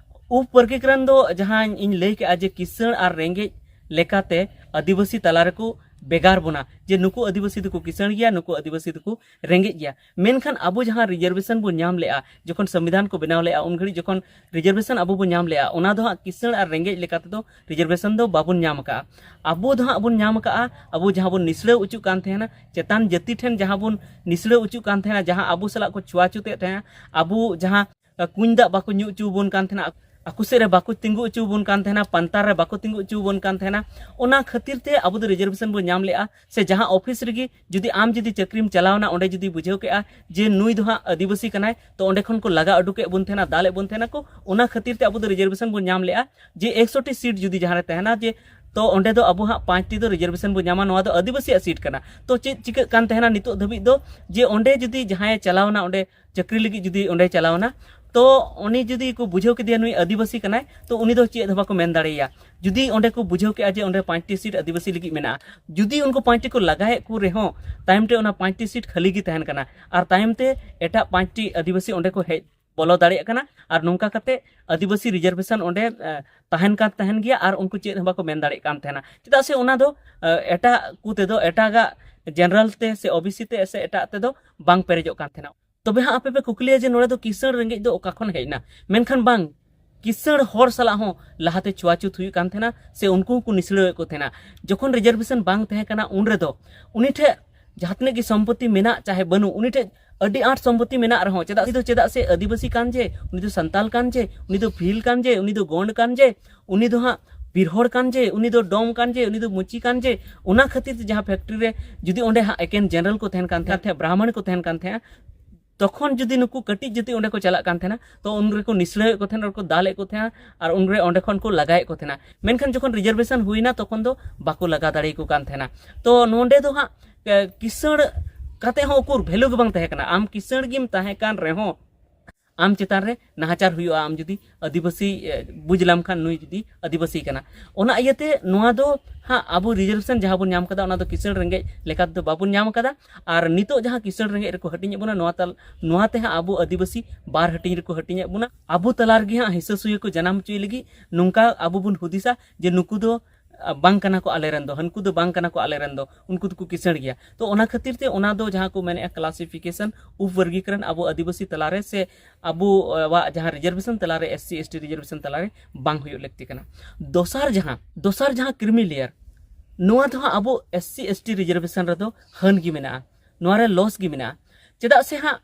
ᱩᱯ ᱵᱚᱨᱜᱤᱠᱨᱚᱱ ᱫᱚ ᱡᱟᱦᱟᱸ ᱤᱧ ᱞᱟᱹᱭ ᱠᱮᱜᱼᱟ ᱡᱮ ᱠᱤᱥᱟᱹᱬ ᱟᱨ ᱨᱮᱸᱜᱮᱡ ᱞᱮᱠᱟᱛᱮ ᱟᱹᱫᱤᱵᱟᱹᱥᱤ ᱛᱟᱞᱟ ᱨᱮᱠᱚ ᱵᱷᱮᱜᱟᱨ ᱵᱚᱱᱟ, ᱡᱮ ᱱᱩᱠᱩ ᱟᱹᱫᱤᱵᱟᱹᱥᱤ ᱫᱚᱠᱚ ᱠᱤᱥᱟᱹᱬ ᱜᱮᱭᱟ, ᱱᱩᱠᱩ ᱟᱹᱫᱤᱵᱟᱹᱥᱤ ᱫᱚᱠᱚ ᱨᱮᱸᱜᱮᱡ ᱜᱮᱭᱟ᱾ ᱢᱮᱱᱠᱷᱟᱱ ᱟᱵᱚ ᱡᱟᱦᱟᱸ reservation ᱵᱚᱱ ᱧᱟᱢ ᱞᱮᱜᱼᱟ, ᱡᱚᱠᱷᱚᱱ ᱥᱚᱝᱵᱤᱫᱷᱟᱱ ᱠᱚ ᱵᱮᱱᱟᱣ ᱞᱮᱜᱼᱟ, ᱩᱱ ᱜᱷᱟᱹᱲᱤᱡ ᱡᱚᱠᱷᱚᱱ reservation ᱟᱵᱚ ᱵᱚᱱ ᱧᱟᱢ ᱞᱮᱜᱼᱟ, ᱚᱱᱟ ᱫᱚ ᱦᱟᱸᱜ ᱠᱤᱥᱟᱹᱬ ᱟᱨ ᱨᱮᱸᱜᱮᱡ ᱞᱮᱠᱟ ᱛᱮᱫᱚ reservation ᱫᱚ ᱵᱟᱵᱚᱱ ᱧᱟᱢ ᱟᱠᱟᱜᱼᱟ᱾ ᱟᱵᱚ ᱫᱚ ᱦᱟᱸᱜ ᱵᱚᱱ ᱧᱟᱢ ᱟᱠᱟᱜᱼᱟ, ᱟᱵᱚ ᱡᱟᱦᱟᱸ ᱵᱚᱱ ᱱᱤᱥᱲᱟᱹᱣ ᱚᱪᱚᱜ ᱠᱟᱱ ᱛᱟᱦᱮᱱᱟ, ᱪᱮᱛᱟᱱ ᱡᱟᱹᱛᱤ ᱴᱷᱮᱱ ᱡᱟᱦᱟᱸ ᱵᱚᱱ ᱱᱤᱥᱲᱟᱹᱣ ᱚᱪᱚᱜ ᱠᱟᱱ ᱛᱟᱦᱮᱱᱟ, ᱡᱟᱦᱟᱸ ᱟᱵᱚ ᱥᱟᱞᱟᱜ ᱠᱚ ᱪᱷᱩᱣᱟᱪᱷᱩᱛᱮᱫ ᱛᱟᱦᱮᱸᱜᱼᱟ, ᱟᱵᱚ ᱡᱟᱦᱟᱸ ᱠᱩᱧ ᱫᱟᱜ ᱵᱟᱠᱚ ᱧᱩ ᱚᱪᱚ ᱵᱚᱱ ᱠᱟᱱ ᱛᱟᱦᱮᱱᱟ, ᱟᱠᱚ ᱥᱮᱫ ᱨᱮ ᱵᱟᱠᱚ ᱛᱤᱸᱜᱩ ᱚᱪᱚ ᱵᱚᱱ ᱠᱟᱱ ᱛᱟᱦᱮᱱᱟ, ᱯᱟᱱᱛᱟᱨ ᱨᱮ ᱵᱟᱠᱚ ᱛᱤᱸᱜᱩ ᱚᱪᱚ ᱵᱚᱱ ᱠᱟᱱ ᱛᱟᱦᱮᱱᱟ, ᱚᱱᱟ ᱠᱷᱟᱹᱛᱤᱨ ᱛᱮ ᱟᱵᱚ ᱫᱚ reservation ᱵᱚᱱ ᱧᱟᱢ ᱞᱮᱜᱼᱟ᱾ ᱥᱮ ᱡᱟᱦᱟᱸ office ᱨᱮᱜᱮ ᱡᱩᱫᱤ ᱟᱢ ᱡᱩᱫᱤ ᱪᱟᱹᱠᱨᱤᱢ ᱪᱟᱞᱟᱣᱱᱟ, ᱚᱸᱰᱮ ᱡᱩᱫᱤ ᱵᱩᱡᱷᱟᱹᱣ ᱠᱮᱜᱼᱟ ᱡᱮ ᱱᱩᱭ ᱫᱚ ᱦᱟᱸᱜ ᱟᱹᱫᱤᱵᱟᱹᱥᱤ ᱠᱟᱱᱟᱭ, ᱛᱚ ᱚᱸᱰᱮ ᱠᱷᱚᱱ ᱠᱚ ᱞᱟᱜᱟ ᱩᱰᱩᱠᱮᱫ ᱵᱚᱱ ᱛᱟᱦᱮᱱᱟ, ᱫᱟᱞᱮᱫ ᱵᱚᱱ ᱛᱟᱦᱮᱱᱟ ᱠᱚ, ᱚᱱᱟ ᱠᱷᱟᱹᱛᱤᱨ ᱛᱮ ᱟᱵᱚ ᱫᱚ reservation ᱵᱚᱱ ᱧᱟᱢ ᱞᱮᱜᱼᱟ᱾ ᱡᱮ ᱮᱠᱥᱚᱴᱤ seat ᱡᱩᱫᱤ ᱡᱟᱦᱟᱸ ᱨᱮ ᱛᱟᱦᱮᱱᱟ, ᱡᱮ ᱛᱚ ᱚᱸᱰᱮ ᱫᱚ ᱟᱵᱚ ᱦᱟᱸᱜ ᱯᱟᱸᱪᱴᱤ ᱫᱚ reservation ᱵᱚᱱ ᱧᱟᱢᱟ, ᱱᱚᱣᱟ ᱫᱚ ᱟᱹᱫᱤᱵᱟᱹᱥᱤᱭᱟᱜ seat ᱠᱟᱱᱟ᱾ ᱛᱚ ᱪᱮᱫ ᱪᱤᱠᱟᱹᱜ ᱠᱟᱱ ᱛᱟᱦᱮᱱᱟ ᱱᱤᱛᱚᱜ ᱫᱷᱟᱹᱵᱤᱡ ᱫᱚ, ᱡᱮ ᱚᱸᱰᱮ ᱡᱩᱫᱤ ᱡᱟᱦᱟᱸᱭᱮ ᱪᱟᱞᱟᱣᱱᱟ, ᱚᱸᱰᱮ ᱪᱟᱹᱠᱨᱤ ᱞᱟᱹᱜᱤᱫ ᱡᱩᱫᱤ ᱚᱸᱰᱮ ᱪᱟᱞᱟᱣᱱᱟ, ᱛᱚ ᱩᱱᱤ ᱡᱩᱫᱤ ᱠᱚ ᱵᱩᱡᱷᱟᱹᱣ ᱠᱮᱫᱮᱭᱟ ᱱᱩᱭ ᱟᱹᱫᱤᱵᱟᱹᱥᱤ ᱠᱟᱱᱟᱭ, ᱛᱚ ᱩᱱᱤ ᱫᱚ ᱪᱮᱫ ᱦᱚᱸ ᱵᱟᱠᱚ ᱢᱮᱱ ᱫᱟᱲᱮᱭᱟᱭᱟ᱾ ᱡᱩᱫᱤ ᱚᱸᱰᱮ ᱠᱚ ᱵᱩᱡᱷᱟᱹᱣ ᱠᱮᱜᱼᱟ ᱡᱮ ᱚᱸᱰᱮ ᱯᱟᱸᱪᱴᱤ seat ᱟᱹᱫᱤᱵᱟᱹᱥᱤ ᱞᱟᱹᱜᱤᱫ ᱢᱮᱱᱟᱜᱼᱟ, ᱡᱩᱫᱤ ᱩᱱᱠᱩ ᱯᱟᱸᱪᱴᱤ ᱠᱚ ᱞᱟᱜᱟᱭᱮᱫ ᱠᱚ ᱨᱮᱦᱚᱸ, ᱛᱟᱭᱚᱢ ᱛᱮ ᱚᱱᱟ ᱯᱟᱸᱪᱴᱤ seat ᱠᱷᱟᱹᱞᱤ ᱜᱮ ᱛᱟᱦᱮᱱ ᱠᱟᱱᱟ, ᱟᱨ ᱛᱟᱭᱚᱢ ᱛᱮ ᱮᱴᱟᱜ ᱯᱟᱸᱪᱴᱤ ᱟᱹᱫᱤᱵᱟᱹᱥᱤ ᱚᱸᱰᱮ ᱠᱚ ᱦᱮᱡ ᱵᱚᱞᱚ ᱫᱟᱲᱮᱭᱟᱜ ᱠᱟᱱᱟ, ᱟᱨ ᱱᱚᱝᱠᱟ ᱠᱟᱛᱮ ᱟᱹᱫᱤᱵᱟᱹᱥᱤ reservation ᱚᱸᱰᱮ, ᱮ, ᱛᱟᱦᱮᱱ ᱠᱟᱱ ᱛᱟᱦᱮᱱ ᱜᱮᱭᱟ, ᱟᱨ ᱩᱱᱠᱩ ᱪᱮᱫ ᱦᱚᱸ ᱵᱟᱠᱚ ᱢᱮᱱ ᱫᱟᱲᱮᱭᱟᱜ ᱠᱟᱱ ᱛᱟᱦᱮᱱᱟ, ᱪᱮᱫᱟᱜ ᱥᱮ ᱚᱱᱟ ᱫᱚ, ᱮ, ᱮᱴᱟᱜ ᱠᱚ ᱛᱮᱫᱚ, ᱮᱴᱟᱜᱟᱜ general ᱛᱮ ᱥᱮ OBC ᱛᱮ ᱥᱮ ᱮᱴᱟᱜ ᱛᱮᱫᱚ ᱵᱟᱝ ᱯᱮᱨᱮᱡᱚᱜ ᱠᱟᱱ ᱛᱟᱦᱮᱱᱟ᱾ ᱛᱚᱵᱮ ᱦᱟᱸᱜ ᱟᱯᱮ ᱯᱮ ᱠᱩᱠᱞᱤᱭᱟ ᱡᱮ ᱱᱚᱰᱮ ᱫᱚ ᱠᱤᱥᱟᱹᱬ ᱨᱮᱸᱜᱮᱡ ᱫᱚ ᱚᱠᱟ ᱠᱷᱚᱱ ᱦᱮᱡ ᱮᱱᱟ? ᱢᱮᱱᱠᱷᱟᱱ ᱵᱟᱝ, ᱠᱤᱥᱟᱹᱬ ᱦᱚᱲ ᱥᱟᱞᱟᱜ ᱦᱚᱸ ᱞᱟᱦᱟᱛᱮ ᱪᱷᱩᱣᱟᱪᱷᱩᱛ ᱦᱩᱭᱩᱜ ᱠᱟᱱ ᱛᱟᱦᱮᱱᱟ, ᱥᱮ ᱩᱱᱠᱩ ᱦᱚᱸᱠᱚ ᱱᱤᱥᱲᱟᱹᱣᱮᱫ ᱠᱚ ᱛᱟᱦᱮᱱᱟ᱾ ᱡᱚᱠᱷᱚᱱ reservation ᱵᱟᱝ ᱛᱟᱦᱮᱸ ᱠᱟᱱᱟ, ᱩᱱ ᱨᱮᱫᱚ ᱩᱱᱤ ᱴᱷᱮᱡ ᱡᱟᱦᱟᱸ ᱛᱤᱱᱟᱹᱜ ᱜᱮ ᱥᱚᱢᱯᱚᱛᱤ ᱢᱮᱱᱟᱜ ᱪᱟᱦᱮ ᱵᱟᱹᱱᱩᱜ, ᱩᱱᱤ ᱴᱷᱮᱡ ᱟᱹᱰᱤ ᱟᱸᱴ ᱥᱚᱢᱯᱚᱛᱤ ᱢᱮᱱᱟᱜ ᱨᱮᱦᱚᱸ, ᱪᱮᱫᱟᱜ ᱥᱮ, ᱪᱮᱫᱟᱜ ᱥᱮ ᱟᱹᱫᱤᱵᱟᱹᱥᱤ ᱠᱟᱱ ᱡᱮ, ᱩᱱᱤ ᱫᱚ ᱥᱟᱱᱛᱟᱞ ᱠᱟᱱ ᱡᱮ, ᱩᱱᱤ ᱫᱚ ᱵᱷᱤᱞ ᱠᱟᱱ ᱡᱮ, ᱩᱱᱤ ᱫᱚ ᱜᱚᱸᱰ ᱠᱟᱱ ᱡᱮ, ᱩᱱᱤ ᱫᱚ ᱦᱟᱸᱜ ᱵᱤᱨ ᱦᱚᱲ ᱠᱟᱱ ᱡᱮ, ᱩᱱᱤ ᱫᱚ ᱰᱚᱢ ᱠᱟᱱ ᱡᱮ, ᱩᱱᱤ ᱫᱚ ᱢᱩᱪᱤ ᱠᱟᱱ ᱡᱮ, ᱚᱱᱟ ᱠᱷᱟᱹᱛᱤᱨ ᱛᱮ ᱡᱟᱦᱟᱸ ᱯᱷᱮᱠᱴᱨᱤ ᱨᱮ ᱡᱩᱫᱤ ᱚᱸᱰᱮ ᱦᱟᱸᱜ ᱮᱠᱮᱱ ᱡᱮᱱᱟᱨᱮᱞ ᱠᱚ ᱛᱟᱦᱮᱱ ᱠᱟᱱ ᱛᱟᱦᱮᱸᱫ, ᱵᱨᱟᱦᱢᱚᱬ ᱠᱚ ᱛᱟᱦᱮᱱ ᱠᱟᱱ ᱛᱟᱦᱮᱸᱫ, ᱛᱚᱠᱷᱚᱱ ᱡᱩᱫᱤ ᱱᱩᱠᱩ ᱠᱟᱹᱴᱤᱡ ᱡᱟᱹᱛᱤ ᱚᱸᱰᱮ ᱠᱚ ᱪᱟᱞᱟᱜ ᱠᱟᱱ ᱛᱟᱦᱮᱱᱟ, ᱛᱚ ᱩᱱ ᱨᱮᱠᱚ ᱱᱤᱥᱲᱟᱹᱣᱮᱫ ᱠᱚ ᱛᱟᱦᱮᱱᱟ, ᱟᱨ ᱠᱚ ᱫᱟᱞᱮᱫ ᱠᱚ ᱛᱟᱦᱮᱱᱟ, ᱟᱨ ᱩᱱᱨᱮ ᱚᱸᱰᱮ ᱠᱷᱚᱱ ᱠᱚ ᱞᱟᱜᱟᱭᱮᱫ ᱠᱚ ᱛᱟᱦᱮᱱᱟ᱾ ᱢᱮᱱᱠᱷᱟᱱ ᱡᱚᱠᱷᱚᱱ ᱨᱤᱡᱟᱨᱵᱷᱮᱥᱚᱱ ᱦᱩᱭᱱᱟ, ᱛᱚᱠᱷᱚᱱ ᱫᱚ ᱵᱟᱠᱚ ᱞᱟᱜᱟ ᱫᱟᱲᱮᱭᱟᱠᱚ ᱠᱟᱱ ᱛᱟᱦᱮᱱᱟ᱾ ᱛᱚ ᱱᱚᱸᱰᱮ ᱫᱚ ᱦᱟᱸᱜ, ᱮ, ᱠᱤᱥᱟᱹᱬ ᱠᱟᱛᱮ ᱦᱚᱸ ᱩᱠᱩᱨ ᱵᱷᱮᱞᱩ ᱜᱮ ᱵᱟᱝ ᱛᱟᱦᱮᱸ ᱠᱟᱱᱟ᱾ ᱟᱢ ᱠᱤᱥᱟᱹᱬ ᱜᱮᱢ ᱛᱟᱦᱮᱸ ᱠᱟᱱ ᱨᱮᱦᱚᱸ, ᱟᱢ ᱪᱮᱛᱟᱱ ᱨᱮ ᱱᱟᱦᱟᱪᱟᱨ ᱦᱩᱭᱩᱜᱼᱟ, ᱟᱢ ᱡᱩᱫᱤ ᱟᱹᱫᱤᱵᱟᱹᱥᱤ, ᱮ, ᱵᱩᱡᱽ ᱞᱟᱢ ᱠᱷᱟᱱ ᱱᱩᱭ ᱡᱩᱫᱤ ᱟᱹᱫᱤᱵᱟᱹᱥᱤ ᱠᱟᱱᱟ᱾ ᱚᱱᱟ ᱤᱭᱟᱹᱛᱮ ᱱᱚᱣᱟ ᱫᱚ ᱦᱟᱸᱜ ᱟᱵᱚ ᱨᱤᱡᱟᱨᱵᱷᱮᱥᱚᱱ ᱡᱟᱦᱟᱸ ᱵᱚᱱ ᱧᱟᱢ ᱠᱟᱫᱟ, ᱚᱱᱟ ᱫᱚ ᱠᱤᱥᱟᱹᱬ ᱨᱮᱸᱜᱮᱡ ᱞᱮᱠᱟ ᱛᱮᱫᱚ ᱵᱟᱵᱚᱱ ᱧᱟᱢ ᱠᱟᱫᱟ᱾ ᱟᱨ ᱱᱤᱛᱚᱜ ᱡᱟᱦᱟᱸ ᱠᱤᱥᱟᱹᱬ ᱨᱮᱸᱜᱮᱡ ᱨᱮᱠᱚ ᱦᱟᱹᱴᱤᱧᱮᱫ ᱵᱚᱱᱟ, ᱱᱚᱣᱟ ᱛᱟᱞ-, ᱱᱚᱣᱟ ᱛᱮ ᱦᱟᱸᱜ ᱟᱵᱚ ᱟᱹᱫᱤᱵᱟᱹᱥᱤ ᱵᱟᱨ ᱦᱟᱹᱴᱤᱧ ᱨᱮᱠᱚ ᱦᱟᱹᱴᱤᱧᱮᱫ ᱵᱚᱱᱟ᱾ ᱟᱵᱚ ᱛᱟᱞᱟ ᱨᱮᱜᱮ ᱦᱟᱸᱜ ᱦᱤᱥᱟᱹ ᱥᱩᱭᱟᱹ ᱠᱚ ᱡᱟᱱᱟᱢ ᱦᱚᱪᱚᱭ ᱞᱟᱹᱜᱤᱫ ᱱᱚᱝᱠᱟ ᱟᱵᱚ ᱵᱚᱱ ᱦᱩᱫᱤᱥᱟ ᱡᱮ ᱱᱩᱠᱩ ᱫᱚ, ᱟ, ᱵᱟᱝ ᱠᱟᱱᱟ ᱠᱚ ᱟᱞᱮ ᱨᱮᱱ ᱫᱚ, ᱦᱟᱹᱱᱠᱩ ᱫᱚ ᱵᱟᱝ ᱠᱟᱱᱟ ᱠᱚ ᱟᱞᱮ ᱨᱮᱱ ᱫᱚ, ᱩᱱᱠᱩ ᱫᱚᱠᱚ ᱠᱤᱥᱟᱹᱬ ᱜᱮᱭᱟ᱾ ᱛᱚ ᱚᱱᱟ ᱠᱷᱟᱹᱛᱤᱨ ᱛᱮ ᱚᱱᱟ ᱫᱚ ᱡᱟᱦᱟᱸ ᱠᱚ ᱢᱮᱱᱮᱫᱼᱟ ᱠᱞᱟᱥᱤᱯᱷᱤᱠᱮᱥᱚᱱ, ᱩᱯ ᱵᱚᱨᱜᱤᱠᱚᱨᱚᱱ ᱟᱵᱚ ᱟᱹᱫᱤᱵᱟᱹᱥᱤ ᱛᱟᱞᱟᱨᱮ ᱥᱮ ᱟᱵᱚᱣᱟᱜ ᱡᱟᱦᱟᱸ ᱨᱤᱡᱟᱨᱵᱷᱮᱥᱚᱱ ᱛᱟᱞᱟᱨᱮ, S C S T reservation ᱛᱟᱞᱟᱨᱮ ᱵᱟᱝ ᱦᱩᱭᱩᱜ ᱞᱟᱹᱠᱛᱤ ᱠᱟᱱᱟ᱾ ᱫᱚᱥᱟᱨ ᱡᱟᱦᱟᱸ, ᱫᱚᱥᱟᱨ ᱡᱟᱦᱟᱸ ᱠᱨᱤᱢᱤ ᱞᱮᱭᱟᱨ, ᱱᱚᱣᱟ ᱫᱚ ᱦᱟᱸᱜ ᱟᱵᱚ S C S T reservation ᱨᱮᱫᱚ ᱦᱟᱹᱱ ᱜᱮ ᱢᱮᱱᱟᱜᱼᱟ, ᱱᱚᱣᱟ ᱨᱮ ᱞᱚᱥ ᱜᱮ ᱢᱮᱱᱟᱜᱼᱟ᱾ ᱪᱮᱫᱟᱜ ᱥᱮ ᱦᱟᱸᱜ,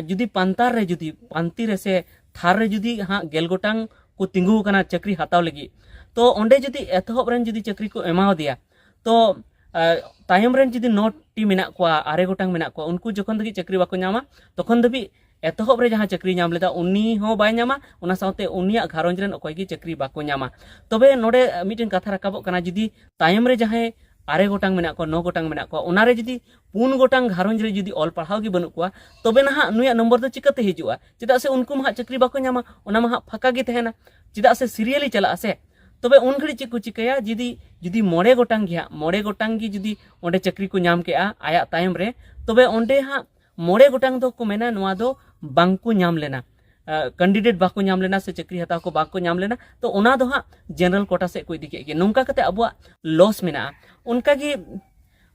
ᱡᱩᱫᱤ ᱯᱟᱱᱛᱟᱨ ᱨᱮ, ᱡᱩᱫᱤ ᱯᱟᱱᱛᱤ ᱨᱮ ᱥᱮ ᱛᱷᱟᱨ ᱨᱮ ᱡᱩᱫᱤ ᱦᱟᱸᱜ ᱜᱮᱞ ᱜᱚᱴᱟᱝ ᱠᱚ ᱛᱤᱸᱜᱩ ᱟᱠᱟᱱᱟ ᱪᱟᱹᱠᱨᱤ ᱦᱟᱛᱟᱣ ᱞᱟᱹᱜᱤᱫ, ᱛᱚ ᱚᱸᱰᱮ ᱡᱩᱫᱤ ᱮᱛᱚᱦᱚᱵ ᱨᱮᱱ ᱡᱩᱫᱤ ᱪᱟᱹᱠᱨᱤ ᱠᱚ ᱮᱢᱟᱣᱟᱫᱮᱭᱟ, ᱛᱚ, ᱟ, ᱛᱟᱭᱚᱢ ᱨᱮᱱ ᱡᱩᱫᱤ ᱱᱚ ᱴᱤ ᱢᱮᱱᱟᱜ ᱠᱚᱣᱟ, ᱟᱨᱮ ᱜᱚᱴᱟᱝ ᱢᱮᱱᱟᱜ ᱠᱚᱣᱟ, ᱩᱱᱠᱩ ᱡᱚᱠᱷᱚᱱ ᱫᱷᱟᱹᱵᱤᱡ ᱪᱟᱹᱠᱨᱤ ᱵᱟᱠᱚ ᱧᱟᱢᱟ, ᱛᱚᱠᱷᱚᱱ ᱫᱷᱟᱹᱵᱤᱡ ᱮᱛᱚᱦᱚᱵ ᱨᱮ ᱡᱟᱦᱟᱸ ᱪᱟᱹᱠᱨᱤ ᱧᱟᱢ ᱞᱮᱫᱟ, ᱩᱱᱤ ᱦᱚᱸ ᱵᱟᱭ ᱧᱟᱢᱟ, ᱚᱱᱟ ᱥᱟᱶᱛᱮ ᱩᱱᱤᱭᱟᱜ ᱜᱷᱟᱨᱚᱸᱡᱽ ᱨᱮᱱ ᱚᱠᱚᱭ ᱜᱮ ᱪᱟᱹᱠᱨᱤ ᱵᱟᱠᱚ ᱧᱟᱢᱟ᱾ ᱛᱚᱵᱮ ᱱᱚᱰᱮ ᱢᱤᱫᱴᱮᱱ ᱠᱟᱛᱷᱟ ᱨᱟᱠᱟᱵᱚᱜ ᱠᱟᱱᱟ, ᱡᱩᱫᱤ ᱛᱟᱭᱚᱢ ᱨᱮ ᱡᱟᱦᱟᱸᱭ ᱟᱨᱮ ᱜᱚᱴᱟᱝ ᱢᱮᱱᱟᱜ ᱠᱚᱣᱟ, ᱱᱚ ᱜᱚᱴᱟᱝ ᱢᱮᱱᱟᱜ ᱠᱚᱣᱟ, ᱚᱱᱟᱨᱮ ᱡᱩᱫᱤ ᱯᱩᱱ ᱜᱚᱴᱟᱝ ᱜᱷᱟᱨᱚᱸᱡᱽ ᱨᱮ ᱡᱩᱫᱤ ᱚᱞ ᱯᱟᱲᱦᱟᱣ ᱜᱮ ᱵᱟᱹᱱᱩᱜ ᱠᱚᱣᱟ, ᱛᱚᱵᱮ ᱱᱟᱦᱟᱜ ᱱᱩᱭᱟᱜ ᱱᱚᱢᱵᱚᱨ ᱫᱚ ᱪᱤᱠᱟᱹᱛᱮ ᱦᱤᱡᱩᱜᱼᱟ? ᱪᱮᱫᱟᱜ ᱥᱮ ᱩᱱᱠᱩ ᱢᱟ ᱦᱟᱸᱜ ᱪᱟᱹᱠᱨᱤ ᱵᱟᱠᱚ ᱧᱟᱢᱟ, ᱚᱱᱟ ᱢᱟ ᱦᱟᱸᱜ ᱯᱷᱟᱸᱠᱟ ᱜᱮ ᱛᱟᱦᱮᱱᱟ᱾ ᱪᱮᱫᱟᱜ ᱥᱮ ᱥᱤᱨᱤᱭᱟᱞᱤ ᱪᱟᱞᱟᱜᱼᱟ ᱥᱮ᱾ ᱛᱚᱵᱮ ᱩᱱ ᱜᱷᱟᱹᱲᱤᱡ ᱪᱮᱫ ᱠᱚ ᱪᱤᱠᱟᱹᱭᱟ? ᱡᱩᱫᱤ, ᱡᱩᱫᱤ ᱢᱚᱬᱮ ᱜᱚᱴᱟᱝ ᱜᱮ ᱦᱟᱸᱜ, ᱢᱚᱬᱮ ᱜᱚᱴᱟᱝ ᱜᱮ ᱡᱩᱫᱤ ᱚᱸᱰᱮ ᱪᱟᱹᱠᱨᱤ ᱠᱚ ᱧᱟᱢ ᱠᱮᱜᱼᱟ ᱟᱭᱟᱜ ᱛᱟᱭᱚᱢ ᱨᱮ, ᱛᱚᱵᱮ ᱚᱸᱰᱮ ᱦᱟᱸᱜ ᱢᱚᱬᱮ ᱜᱚᱴᱟᱝ ᱫᱚᱠᱚ ᱢᱮᱱᱟ ᱱᱚᱣᱟ ᱫᱚ ᱵᱟᱝᱠᱚ ᱧᱟᱢ ᱞᱮᱱᱟ, ᱠᱮᱱᱰᱤᱰᱮᱴ ᱵᱟᱠᱚ ᱧᱟᱢ ᱞᱮᱱᱟ ᱥᱮ ᱪᱟᱹᱠᱨᱤ ᱦᱟᱛᱟᱣ ᱠᱚ ᱵᱟᱠᱚ ᱧᱟᱢ ᱞᱮᱱᱟ, ᱛᱚ ᱚᱱᱟ ᱫᱚ ᱦᱟᱸᱜ ᱡᱮᱱᱟᱨᱮᱞ ᱠᱳᱴᱟ ᱥᱮᱫ ᱠᱚ ᱤᱫᱤ ᱠᱮᱫ ᱜᱮ᱾ ᱱᱚᱝᱠᱟ ᱠᱟᱛᱮ ᱟᱵᱚᱣᱟᱜ ᱞᱚᱥ ᱢᱮᱱᱟᱜᱼᱟ᱾ ᱚᱱᱠᱟᱜᱮ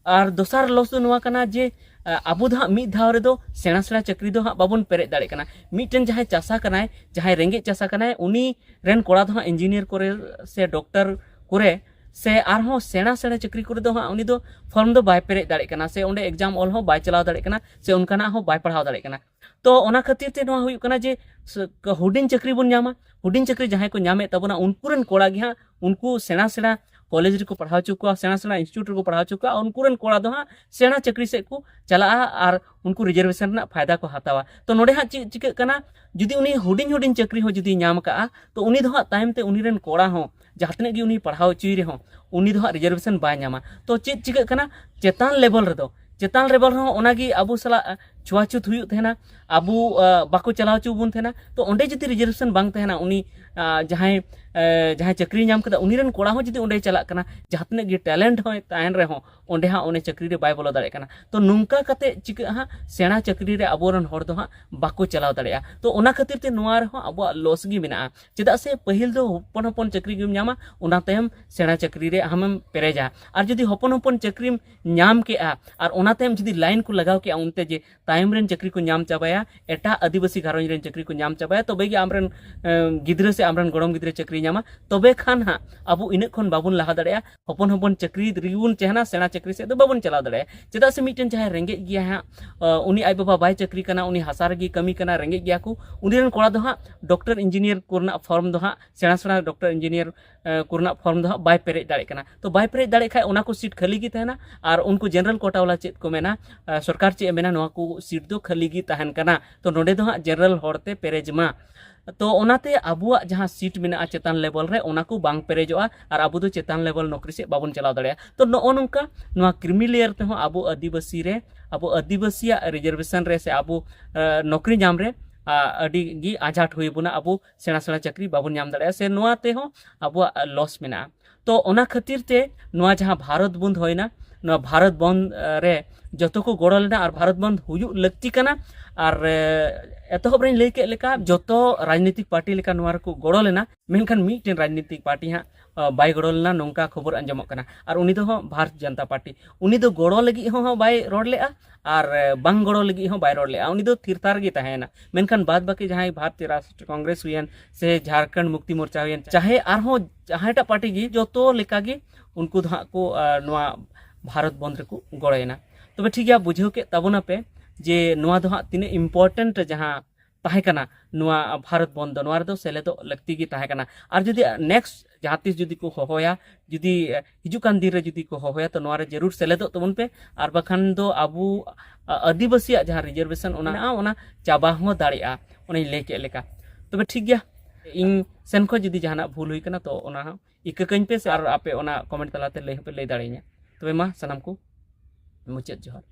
ᱟᱨ ᱫᱚᱥᱟᱨ ᱞᱚᱥ ᱫᱚ ᱱᱚᱣᱟ ᱠᱟᱱᱟ ᱡᱮ, ᱟ, ᱟᱵᱚ ᱫᱚ ᱦᱟᱸᱜ ᱢᱤᱫ ᱫᱷᱟᱣ ᱨᱮᱫᱚ ᱥᱮᱬᱟ ᱥᱮᱬᱟ ᱪᱟᱹᱠᱨᱤ ᱫᱚ ᱦᱟᱸᱜ ᱵᱟᱵᱚᱱ ᱯᱮᱨᱮᱡ ᱫᱟᱲᱮᱭᱟᱜ ᱠᱟᱱᱟ᱾ ᱢᱤᱫᱴᱮᱱ ᱡᱟᱦᱟᱸᱭ ᱪᱟᱥᱟ ᱠᱟᱱᱟᱭ, ᱡᱟᱦᱟᱸᱭ ᱨᱮᱸᱜᱮᱡ ᱪᱟᱥᱟ ᱠᱟᱱᱟᱭ, ᱩᱱᱤ ᱨᱮᱱ ᱠᱚᱲᱟ ᱫᱚ ᱦᱟᱸᱜ ᱤᱧᱡᱤᱱᱤᱭᱟᱨ ᱠᱚᱨᱮ ᱥᱮ ᱰᱚᱠᱴᱚᱨ ᱠᱚᱨᱮ ᱥᱮ ᱟᱨᱦᱚᱸ ᱥᱮᱬᱟ ᱥᱮᱬᱟ ᱪᱟᱹᱠᱨᱤ ᱠᱚᱨᱮ ᱫᱚ ᱦᱟᱸᱜ ᱩᱱᱤ ᱫᱚ ᱯᱷᱚᱨᱢ ᱫᱚ ᱵᱟᱭ ᱯᱮᱨᱮᱡ ᱫᱟᱲᱮᱭᱟᱜ ᱠᱟᱱᱟ ᱥᱮ ᱚᱸᱰᱮ ᱮᱠᱡᱟᱢ ᱚᱞ ᱦᱚᱸ ᱵᱟᱭ ᱪᱟᱞᱟᱣ ᱫᱟᱲᱮᱭᱟᱜ ᱠᱟᱱᱟ ᱥᱮ ᱚᱱᱠᱟᱱᱟᱜ ᱦᱚᱸ ᱵᱟᱭ ᱯᱟᱲᱦᱟᱣ ᱫᱟᱲᱮᱭᱟᱜ ᱠᱟᱱᱟ᱾ ᱛᱚ ᱚᱱᱟ ᱠᱷᱟᱹᱛᱤᱨ ᱛᱮ ᱱᱚᱣᱟ ᱦᱩᱭᱩᱜ ᱠᱟᱱᱟ ᱡᱮ ᱥ-, ᱦᱩᱰᱤᱧ ᱪᱟᱹᱠᱨᱤ ᱵᱚᱱ ᱧᱟᱢᱟ, ᱦᱩᱰᱤᱧ ᱪᱟᱹᱠᱨᱤ ᱡᱟᱦᱟᱸᱭ ᱠᱚ ᱧᱟᱢᱮᱫ ᱛᱟᱵᱚᱱᱟ ᱩᱱᱠᱩ ᱨᱮᱱ ᱠᱚᱲᱟ ᱜᱮ ᱦᱟᱸᱜ ᱩᱱᱠᱩ ᱥᱮᱬᱟ ᱥᱮᱬᱟ ᱠᱚᱞᱮᱡᱽ ᱨᱮᱠᱚ ᱯᱟᱲᱦᱟᱣ ᱦᱚᱪᱚ ᱠᱚᱣᱟ, ᱥᱮᱬᱟ ᱥᱮᱬᱟ ᱤᱱᱥᱴᱤᱴᱭᱩᱴ ᱨᱮᱠᱚ ᱯᱟᱲᱦᱟᱣ ᱦᱚᱪᱚ ᱠᱚᱣᱟ, ᱩᱱᱠᱩ ᱨᱮᱱ ᱠᱚᱲᱟ ᱫᱚ ᱦᱟᱸᱜ ᱥᱮᱬᱟ ᱪᱟᱹᱠᱨᱤ ᱥᱮᱫ ᱠᱚ ᱪᱟᱞᱟᱜᱼᱟ ᱟᱨ ᱩᱱᱠᱩ ᱨᱤᱡᱟᱨᱵᱷᱮᱥᱚᱱ ᱨᱮᱱᱟᱜ ᱯᱷᱟᱭᱫᱟ ᱠᱚ ᱦᱟᱛᱟᱣᱟ᱾ ᱛᱚ ᱱᱚᱰᱮ ᱦᱟᱸᱜ ᱪᱮᱫ ᱪᱤᱠᱟᱹᱜ ᱠᱟᱱᱟ, ᱡᱩᱫᱤ ᱩᱱᱤ ᱦᱩᱰᱤᱧ ᱦᱩᱰᱤᱧ ᱪᱟᱹᱠᱨᱤ ᱦᱚᱸ ᱡᱩᱫᱤ ᱧᱟᱢ ᱠᱟᱜᱼᱟ, ᱛᱚ ᱩᱱᱤ ᱫᱚ ᱦᱟᱸᱜ ᱛᱟᱭᱚᱢ ᱛᱮ ᱩᱱᱤ ᱨᱮᱱ ᱠᱚᱲᱟ ᱦᱚᱸ ᱡᱟᱦᱟᱸ ᱛᱤᱱᱟᱹᱜ ᱜᱮ ᱩᱱᱤ ᱯᱟᱲᱦᱟᱣ ᱦᱚᱪᱚᱭ ᱨᱮᱦᱚᱸ, ᱩᱱᱤ ᱫᱚ ᱦᱟᱸᱜ ᱨᱤᱡᱟᱨᱵᱷᱮᱥᱚᱱ ᱵᱟᱭ ᱧᱟᱢᱟ᱾ ᱛᱚ ᱪᱮᱫ ᱪᱤᱠᱟᱹᱜ ᱠᱟᱱᱟ, ᱪᱮᱛᱟᱱ ᱞᱮᱵᱮᱞ ᱨᱮᱫᱚ, ᱪᱮᱛᱟᱱ ᱞᱮᱵᱮᱞ ᱨᱮᱦᱚᱸ ᱚᱱᱟᱜᱮ ᱟᱵᱚ ᱥᱟᱞᱟᱜ ᱪᱷᱩᱣᱟᱪᱷᱩᱛ ᱦᱩᱭᱩᱜ ᱛᱟᱦᱮᱱᱟ, ᱟᱵᱚ ᱟᱸ, ᱵᱟᱠᱚ ᱪᱟᱞᱟᱣ ᱦᱚᱪᱚ ᱵᱚᱱ ᱛᱟᱦᱮᱱᱟ᱾ ᱛᱚ ᱚᱸᱰᱮ ᱡᱩᱫᱤ ᱨᱤᱡᱟᱨᱵᱷᱮᱥᱚᱱ ᱵᱟᱝ ᱛᱟᱦᱮᱱᱟ, ᱩᱱᱤ ᱟᱸ, ᱡᱟᱦᱟᱸᱭ ᱟᱸ, ᱡᱟᱦᱟᱸᱭ ᱪᱟᱹᱠᱨᱤ ᱧᱟᱢ ᱠᱮᱫᱟ, ᱩᱱᱤ ᱨᱮᱱ ᱠᱚᱲᱟ ᱦᱚᱸ ᱡᱩᱫᱤ ᱚᱸᱰᱮᱭ ᱪᱟᱞᱟᱜ ᱠᱟᱱᱟ, ᱡᱟᱦᱟᱸ ᱛᱤᱱᱟᱹᱜ ᱜᱮ ᱴᱮᱞᱮᱱᱴ ᱦᱚᱸ ᱛᱟᱦᱮᱱ ᱨᱮᱦᱚᱸ, ᱚᱸᱰᱮ ᱦᱟᱸᱜ ᱚᱱᱮ ᱪᱟᱹᱠᱨᱤ ᱨᱮ ᱵᱟᱭ ᱵᱚᱞᱚ ᱫᱟᱲᱮᱭᱟᱜ ᱠᱟᱱᱟ᱾ ᱛᱚ ᱱᱚᱝᱠᱟ ᱠᱟᱛᱮ ᱪᱤᱠᱟᱹᱜᱼᱟ ᱦᱟᱸᱜ, ᱥᱮᱬᱟ ᱪᱟᱹᱠᱨᱤ ᱨᱮ ᱟᱵᱚᱨᱮᱱ ᱦᱚᱲ ᱫᱚ ᱦᱟᱸᱜ ᱵᱟᱠᱚ ᱪᱟᱞᱟᱣ ᱫᱟᱲᱮᱭᱟᱜᱼᱟ᱾ ᱛᱚ ᱚᱱᱟ ᱠᱷᱟᱹᱛᱤᱨ ᱛᱮ ᱱᱚᱣᱟ ᱨᱮᱦᱚᱸ ᱟᱵᱚᱣᱟᱜ ᱞᱚᱥ ᱜᱮ ᱢᱮᱱᱟᱜᱼᱟ᱾ ᱪᱮᱫᱟᱜ ᱥᱮ ᱯᱟᱹᱦᱤᱞ ᱫᱚ ᱦᱚᱯᱚᱱ ᱦᱚᱯᱚᱱ ᱪᱟᱹᱠᱨᱤ ᱜᱮᱢ ᱧᱟᱢᱟ, ᱚᱱᱟ ᱛᱟᱭᱚᱢ ᱥᱮᱬᱟ ᱪᱟᱹᱠᱨᱤ ᱨᱮ ᱟᱢᱮᱢ ᱯᱮᱨᱮᱡᱟ᱾ ᱟᱨ ᱡᱩᱫᱤ ᱦᱚᱯᱚᱱ ᱦᱚᱯᱚᱱ ᱪᱟᱹᱠᱨᱤᱢ ᱧᱟᱢ ᱠᱮᱜᱼᱟ ᱟᱨ ᱚᱱᱟ ᱛᱟᱭᱚᱢ ᱡᱩᱫᱤ ᱞᱟᱭᱤᱱ ᱠᱚ ᱞᱟᱜᱟᱣ ᱠᱮᱜᱼᱟ ᱚᱱᱛᱮ ᱡᱮ ᱛᱟᱭᱚᱢ ᱨᱮᱱ ᱪᱟᱹᱠᱨᱤ ᱠᱚ ᱧᱟᱢ ᱪᱟᱵᱟᱭᱟ, ᱮᱴᱟᱜ ᱟᱹᱫᱤᱵᱟᱹᱥᱤ ᱜᱷᱟᱨᱚᱸᱡᱽ ᱨᱮᱱ ᱪᱟᱹᱠᱨᱤ ᱠᱚ ᱧᱟᱢ ᱪᱟᱵᱟᱭᱟ, ᱛᱚᱵᱮ ᱜᱮ ᱟᱢᱨᱮᱱ, ᱮᱸ, ᱜᱤᱫᱽᱨᱟᱹ ᱥᱮ ᱟᱢᱨᱮᱱ ᱜᱚᱲᱚᱢ ᱜᱤᱫᱽᱨᱟᱹ ᱪᱟᱹᱠᱨᱤ ᱧᱟᱢᱟ, ᱛᱚᱵᱮ ᱠᱷᱟᱱ ᱦᱟᱸᱜ ᱟᱵᱚ ᱤᱱᱟᱹᱜ ᱠᱷᱚᱱ ᱵᱟᱵᱚᱱ ᱞᱟᱦᱟ ᱫᱟᱲᱮᱭᱟᱜᱼᱟ᱾ ᱦᱚᱯᱚᱱ ᱦᱚᱯᱚᱱ ᱪᱟᱹᱠᱨᱤ ᱨᱮᱜᱮ ᱵᱚᱱ ᱛᱟᱦᱮᱱᱟ, ᱥᱮᱬᱟ ᱪᱟᱹᱠᱨᱤ ᱥᱮᱫ ᱫᱚ ᱵᱟᱵᱚᱱ ᱪᱟᱞᱟᱣ ᱫᱟᱲᱮᱭᱟᱜᱼᱟ᱾ ᱪᱮᱫᱟᱜ ᱥᱮ ᱢᱤᱫᱴᱮᱱ ᱡᱟᱦᱟᱸᱭ ᱨᱮᱸᱜᱮᱡ ᱜᱮᱭᱟ ᱦᱟᱸᱜ, ᱮᱸ, ᱩᱱᱤ ᱟᱡ ᱵᱟᱵᱟ ᱵᱟᱭ ᱪᱟᱹᱠᱨᱤ ᱠᱟᱱᱟ, ᱩᱱᱤ ᱦᱟᱥᱟ ᱨᱮᱜᱮ ᱠᱟᱹᱢᱤ ᱠᱟᱱᱟ, ᱨᱮᱸᱜᱮᱡ ᱜᱮᱭᱟ ᱠᱚ, ᱩᱱᱤ ᱨᱮᱱ ᱠᱚᱲᱟ ᱫᱚ ᱦᱟᱸᱜ ᱰᱚᱠᱴᱚᱨ ᱤᱧᱡᱤᱱᱤᱭᱟᱨ ᱠᱚᱨᱮᱱᱟᱜ ᱯᱷᱚᱨᱢ ᱫᱚ ᱦᱟᱸᱜ, ᱥᱮᱬᱟ ᱥᱮᱬᱟ ᱰᱚᱠᱴᱚᱨ ᱤᱧᱡᱤᱱᱤᱭᱟᱨ ᱮ, ᱠᱚᱨᱮᱱᱟᱜ ᱯᱷᱚᱨᱢ ᱫᱚ ᱦᱟᱸᱜ ᱵᱟᱭ ᱯᱮᱨᱮᱡ ᱫᱟᱲᱮᱭᱟᱜ ᱠᱟᱱᱟ᱾ ᱛᱚ ᱵᱟᱭ ᱯᱮᱨᱮᱡ ᱫᱟᱲᱮᱭᱟᱜ ᱠᱷᱟᱡ ᱚᱱᱟ ᱠᱚ ᱥᱤᱴ ᱠᱷᱟᱹᱞᱤ ᱜᱮ ᱛᱟᱦᱮᱱᱟ᱾ ᱟᱨ ᱩᱱᱠᱩ ᱡᱮᱱᱟᱨᱮᱞ ᱠᱳᱴᱟ ᱵᱟᱞᱟ ᱪᱮᱫ ᱠᱚ ᱢᱮᱱᱟ, ᱮ, ᱥᱚᱨᱠᱟᱨ ᱪᱮᱫ ᱮ ᱢᱮᱱᱟ, ᱱᱚᱣᱟ ᱠᱚ ᱥᱤᱴ ᱫᱚ ᱠᱷᱟᱹᱞᱤ ᱜᱮ ᱛᱟᱦᱮᱱ ᱠᱟᱱᱟ᱾ ᱛᱚ ᱱᱚᱰᱮ ᱫᱚ ᱦᱟᱸᱜ ᱡᱮᱱᱟᱨᱮᱞ ᱦᱚᱲ ᱛᱮ ᱯᱮᱨᱮᱡ ᱢᱟ᱾ ᱛᱚ ᱚᱱᱟᱛᱮ ᱟᱵᱚᱣᱟᱜ ᱡᱟᱦᱟᱸ ᱥᱤᱴ ᱢᱮᱱᱟᱜᱼᱟ ᱪᱮᱛᱟᱱ ᱞᱮᱵᱮᱞ ᱨᱮ, ᱚᱱᱟ ᱠᱚ ᱵᱟᱝ ᱯᱮᱨᱮᱡᱚᱜᱼᱟ ᱟᱨ ᱟᱵᱚ ᱫᱚ ᱪᱮᱛᱟᱱ ᱞᱮᱵᱮᱞ ᱱᱚᱠᱨᱤ ᱥᱮᱫ ᱵᱟᱵᱚᱱ ᱪᱟᱞᱟᱣ ᱫᱟᱲᱮᱭᱟᱜᱼᱟ᱾ ᱛᱚ ᱱᱚᱜᱼᱚ ᱱᱚᱝᱠᱟ ᱱᱚᱣᱟ ᱠᱨᱤᱢᱤ ᱞᱮᱭᱟᱨ ᱛᱮᱦᱚᱸ ᱟᱵᱚ ᱟᱹᱫᱤᱵᱟᱹᱥᱤ ᱨᱮ, ᱟᱵᱚ ᱟᱹᱫᱤᱵᱟᱹᱥᱤᱭᱟᱜ ᱨᱤᱡᱟᱨᱵᱷᱮᱥᱚᱱ ᱨᱮ ᱥᱮ ᱟᱵᱚ, ᱮ, ᱱᱚᱠᱨᱤ ᱧᱟᱢ ᱨᱮ, ᱟ, ᱟᱹᱰᱤ ᱜᱮ ᱟᱡᱷᱟᱴ ᱦᱩᱭ ᱵᱚᱱᱟ᱾ ᱟᱵᱚ ᱥᱮᱬᱟ ᱥᱮᱬᱟ ᱪᱟᱹᱠᱨᱤ ᱵᱟᱵᱚᱱ ᱧᱟᱢ ᱫᱟᱲᱮᱭᱟᱜᱼᱟ, ᱥᱮ ᱱᱚᱣᱟ ᱛᱮᱦᱚᱸ ᱟᱵᱚᱣᱟᱜ ᱞᱚᱥ ᱢᱮᱱᱟᱜᱼᱟ᱾ ᱛᱚ ᱚᱱᱟ ᱠᱷᱟᱹᱛᱤᱨ ᱛᱮ ᱱᱚᱣᱟ ᱡᱟᱦᱟᱸ ᱵᱷᱟᱨᱚᱛ ᱵᱚᱱᱫᱷ ᱦᱩᱭᱱᱟ, ᱱᱚᱣᱟ ᱵᱷᱟᱨᱚᱛ ᱵᱚᱱᱫᱷ, ᱮ, ᱨᱮ ᱡᱚᱛᱚ ᱠᱚ ᱜᱚᱲᱚ ᱞᱮᱱᱟ ᱟᱨ ᱵᱷᱟᱨᱚᱛ ᱵᱚᱱᱫᱷ ᱦᱩᱭᱩᱜ ᱞᱟᱹᱠᱛᱤ ᱠᱟᱱᱟ᱾ ᱟᱨ, ᱮ, ᱮᱛᱚᱦᱚᱵ ᱨᱮᱧ ᱞᱟᱹᱭ ᱠᱮᱫ ᱞᱮᱠᱟ ᱡᱚᱛᱚ ᱨᱟᱡᱽᱱᱤᱛᱤᱠ ᱯᱟᱨᱴᱤ ᱞᱮᱠᱟ ᱱᱚᱣᱟ ᱨᱮᱠᱚ ᱜᱚᱲᱚ ᱞᱮᱱᱟ, ᱢᱮᱱᱠᱷᱟᱱ ᱢᱤᱫᱴᱮᱱ ᱨᱟᱡᱽᱱᱤᱛᱤᱠ ᱯᱟᱨᱴᱤ ᱦᱟᱸᱜ, ᱮ, ᱵᱟᱭ ᱜᱚᱲᱚ ᱞᱮᱱᱟ, ᱱᱚᱝᱠᱟ ᱠᱷᱚᱵᱚᱨ ᱟᱸᱡᱚᱢᱚᱜ ᱠᱟᱱᱟ᱾ ᱟᱨ ᱩᱱᱤ ᱫᱚ ᱦᱟᱸᱜ ᱵᱷᱟᱨᱚᱛ ᱡᱚᱱᱚᱛᱟ ᱯᱟᱨᱴᱤ, ᱩᱱᱤ ᱫᱚ ᱜᱚᱲᱚ ᱞᱟᱹᱜᱤᱫ ᱦᱚᱸ, ᱦᱚᱸ ᱵᱟᱭ ᱨᱚᱲ ᱞᱮᱜᱼᱟ ᱟᱨ, ᱮ, ᱵᱟᱝ ᱜᱚᱲᱚ ᱞᱟᱹᱜᱤᱫ ᱦᱚᱸ ᱵᱟᱭ ᱨᱚᱲ ᱞᱮᱜᱼᱟ᱾ ᱩᱱᱤ ᱫᱚ ᱛᱷᱤᱨ ᱛᱷᱟᱨ ᱜᱮ ᱛᱟᱦᱮᱸᱭᱮᱱᱟ᱾ ᱢᱮᱱᱠᱷᱟᱱ ᱵᱟᱫ ᱵᱟᱹᱠᱤ ᱡᱟᱦᱟᱸᱭ ᱵᱷᱟᱨᱚᱛᱤᱭᱚ ᱨᱟᱥᱴᱨᱤᱭᱚ ᱠᱚᱝᱜᱨᱮᱥ ᱦᱩᱭᱮᱱ ᱥᱮ ᱡᱷᱟᱨᱠᱷᱚᱸᱰ ᱢᱩᱠᱛᱤ ᱢᱳᱨᱪᱟ ᱦᱩᱭᱮᱱ, ᱪᱟᱦᱮ ᱟᱨᱦᱚᱸ ᱡᱟᱦᱟᱸᱭᱴᱟᱜ ᱯᱟᱨᱴᱤ ᱜᱮ, ᱡᱚᱛᱚ ᱞᱮᱠᱟᱜᱮ ᱩᱱᱠᱩ ᱫᱚ ᱦᱟᱸᱜ ᱠᱚ, ᱟ, ᱱᱚᱣᱟ ᱵᱷᱟᱨᱚᱛ ᱵᱚᱱᱫᱷ ᱨᱮᱠᱚ ᱜᱚᱲᱚᱭᱮᱱᱟ᱾ ᱛᱚᱵᱮ ᱴᱷᱤᱠ ᱜᱮᱭᱟ, ᱵᱩᱡᱷᱟᱹᱣ ᱠᱮᱫ ᱛᱟᱵᱚᱱᱟᱯᱮ ᱡᱮ ᱱᱚᱣᱟ ᱫᱚ ᱦᱟᱸᱜ ᱛᱤᱱᱟᱹᱜ important ᱡᱟᱦᱟᱸ ᱛᱟᱦᱮᱸ ᱠᱟᱱᱟ ᱱᱚᱣᱟ ᱵᱷᱟᱨᱚᱛ ᱵᱚᱱᱫ ᱫᱚ, ᱱᱚᱣᱟ ᱨᱮᱫᱚ ᱥᱮᱞᱮᱫᱚᱜ ᱞᱟᱹᱠᱛᱤ ᱜᱮ ᱛᱟᱦᱮᱸ ᱠᱟᱱᱟ᱾ ᱟᱨ ᱡᱩᱫᱤ next ᱡᱟᱦᱟᱸ ᱛᱤᱥ ᱡᱩᱫᱤ ᱠᱚ ᱦᱚᱦᱚᱭᱟ, ᱡᱩᱫᱤ ᱦᱤᱡᱩᱜ ᱠᱟᱱ ᱫᱤᱱ ᱨᱮ ᱡᱩᱫᱤ ᱠᱚ ᱦᱚᱦᱚᱭᱟ, ᱛᱚ ᱱᱚᱣᱟ ᱨᱮ ᱡᱟᱹᱨᱩᱲ ᱥᱮᱞᱮᱫᱚᱜ ᱛᱟᱵᱚᱱ ᱯᱮ᱾ ᱟᱨ ᱵᱟᱠᱷᱟᱱ ᱫᱚ ᱟᱵᱚ ᱟᱹᱫᱤᱵᱟᱹᱥᱤᱭᱟᱜ ᱡᱟᱦᱟᱸ ᱨᱤᱡᱟᱨᱵᱷᱮᱥᱚᱱ ᱚᱱᱟ ᱚᱱᱟ ᱪᱟᱵᱟ ᱦᱚᱸ ᱫᱟᱲᱮᱭᱟᱜᱼᱟ, ᱚᱱᱟᱧ ᱞᱟᱹᱭ ᱠᱮᱫ ᱞᱮᱠᱟ᱾ ᱛᱚᱵᱮ ᱴᱷᱤᱠ ᱜᱮᱭᱟ, ᱤᱧ ᱥᱮᱱ ᱠᱷᱚᱱ ᱡᱩᱫᱤ ᱡᱟᱦᱟᱱᱟᱜ ᱵᱷᱩᱞ ᱦᱩᱭ ᱠᱟᱱᱟ, ᱛᱚ ᱚᱱᱟ ᱦᱚᱸ ᱤᱠᱟᱹ ᱠᱟᱹᱧ ᱯᱮ, ᱥᱮ ᱟᱨ ᱟᱯᱮ ᱚᱱᱟ ᱠᱚᱢᱮᱱᱴ ᱛᱟᱞᱟᱛᱮ ᱞᱟᱹᱭ ᱦᱚᱸᱯᱮ ᱞᱟᱹᱭ ᱫᱟᱲᱮᱭᱟᱹᱧᱟ᱾ ᱛᱚᱵᱮ ᱢᱟ ᱥᱟᱱᱟᱢ ᱠᱚ ᱢᱩᱪᱟᱹᱫ ᱡᱚᱦᱟᱨ᱾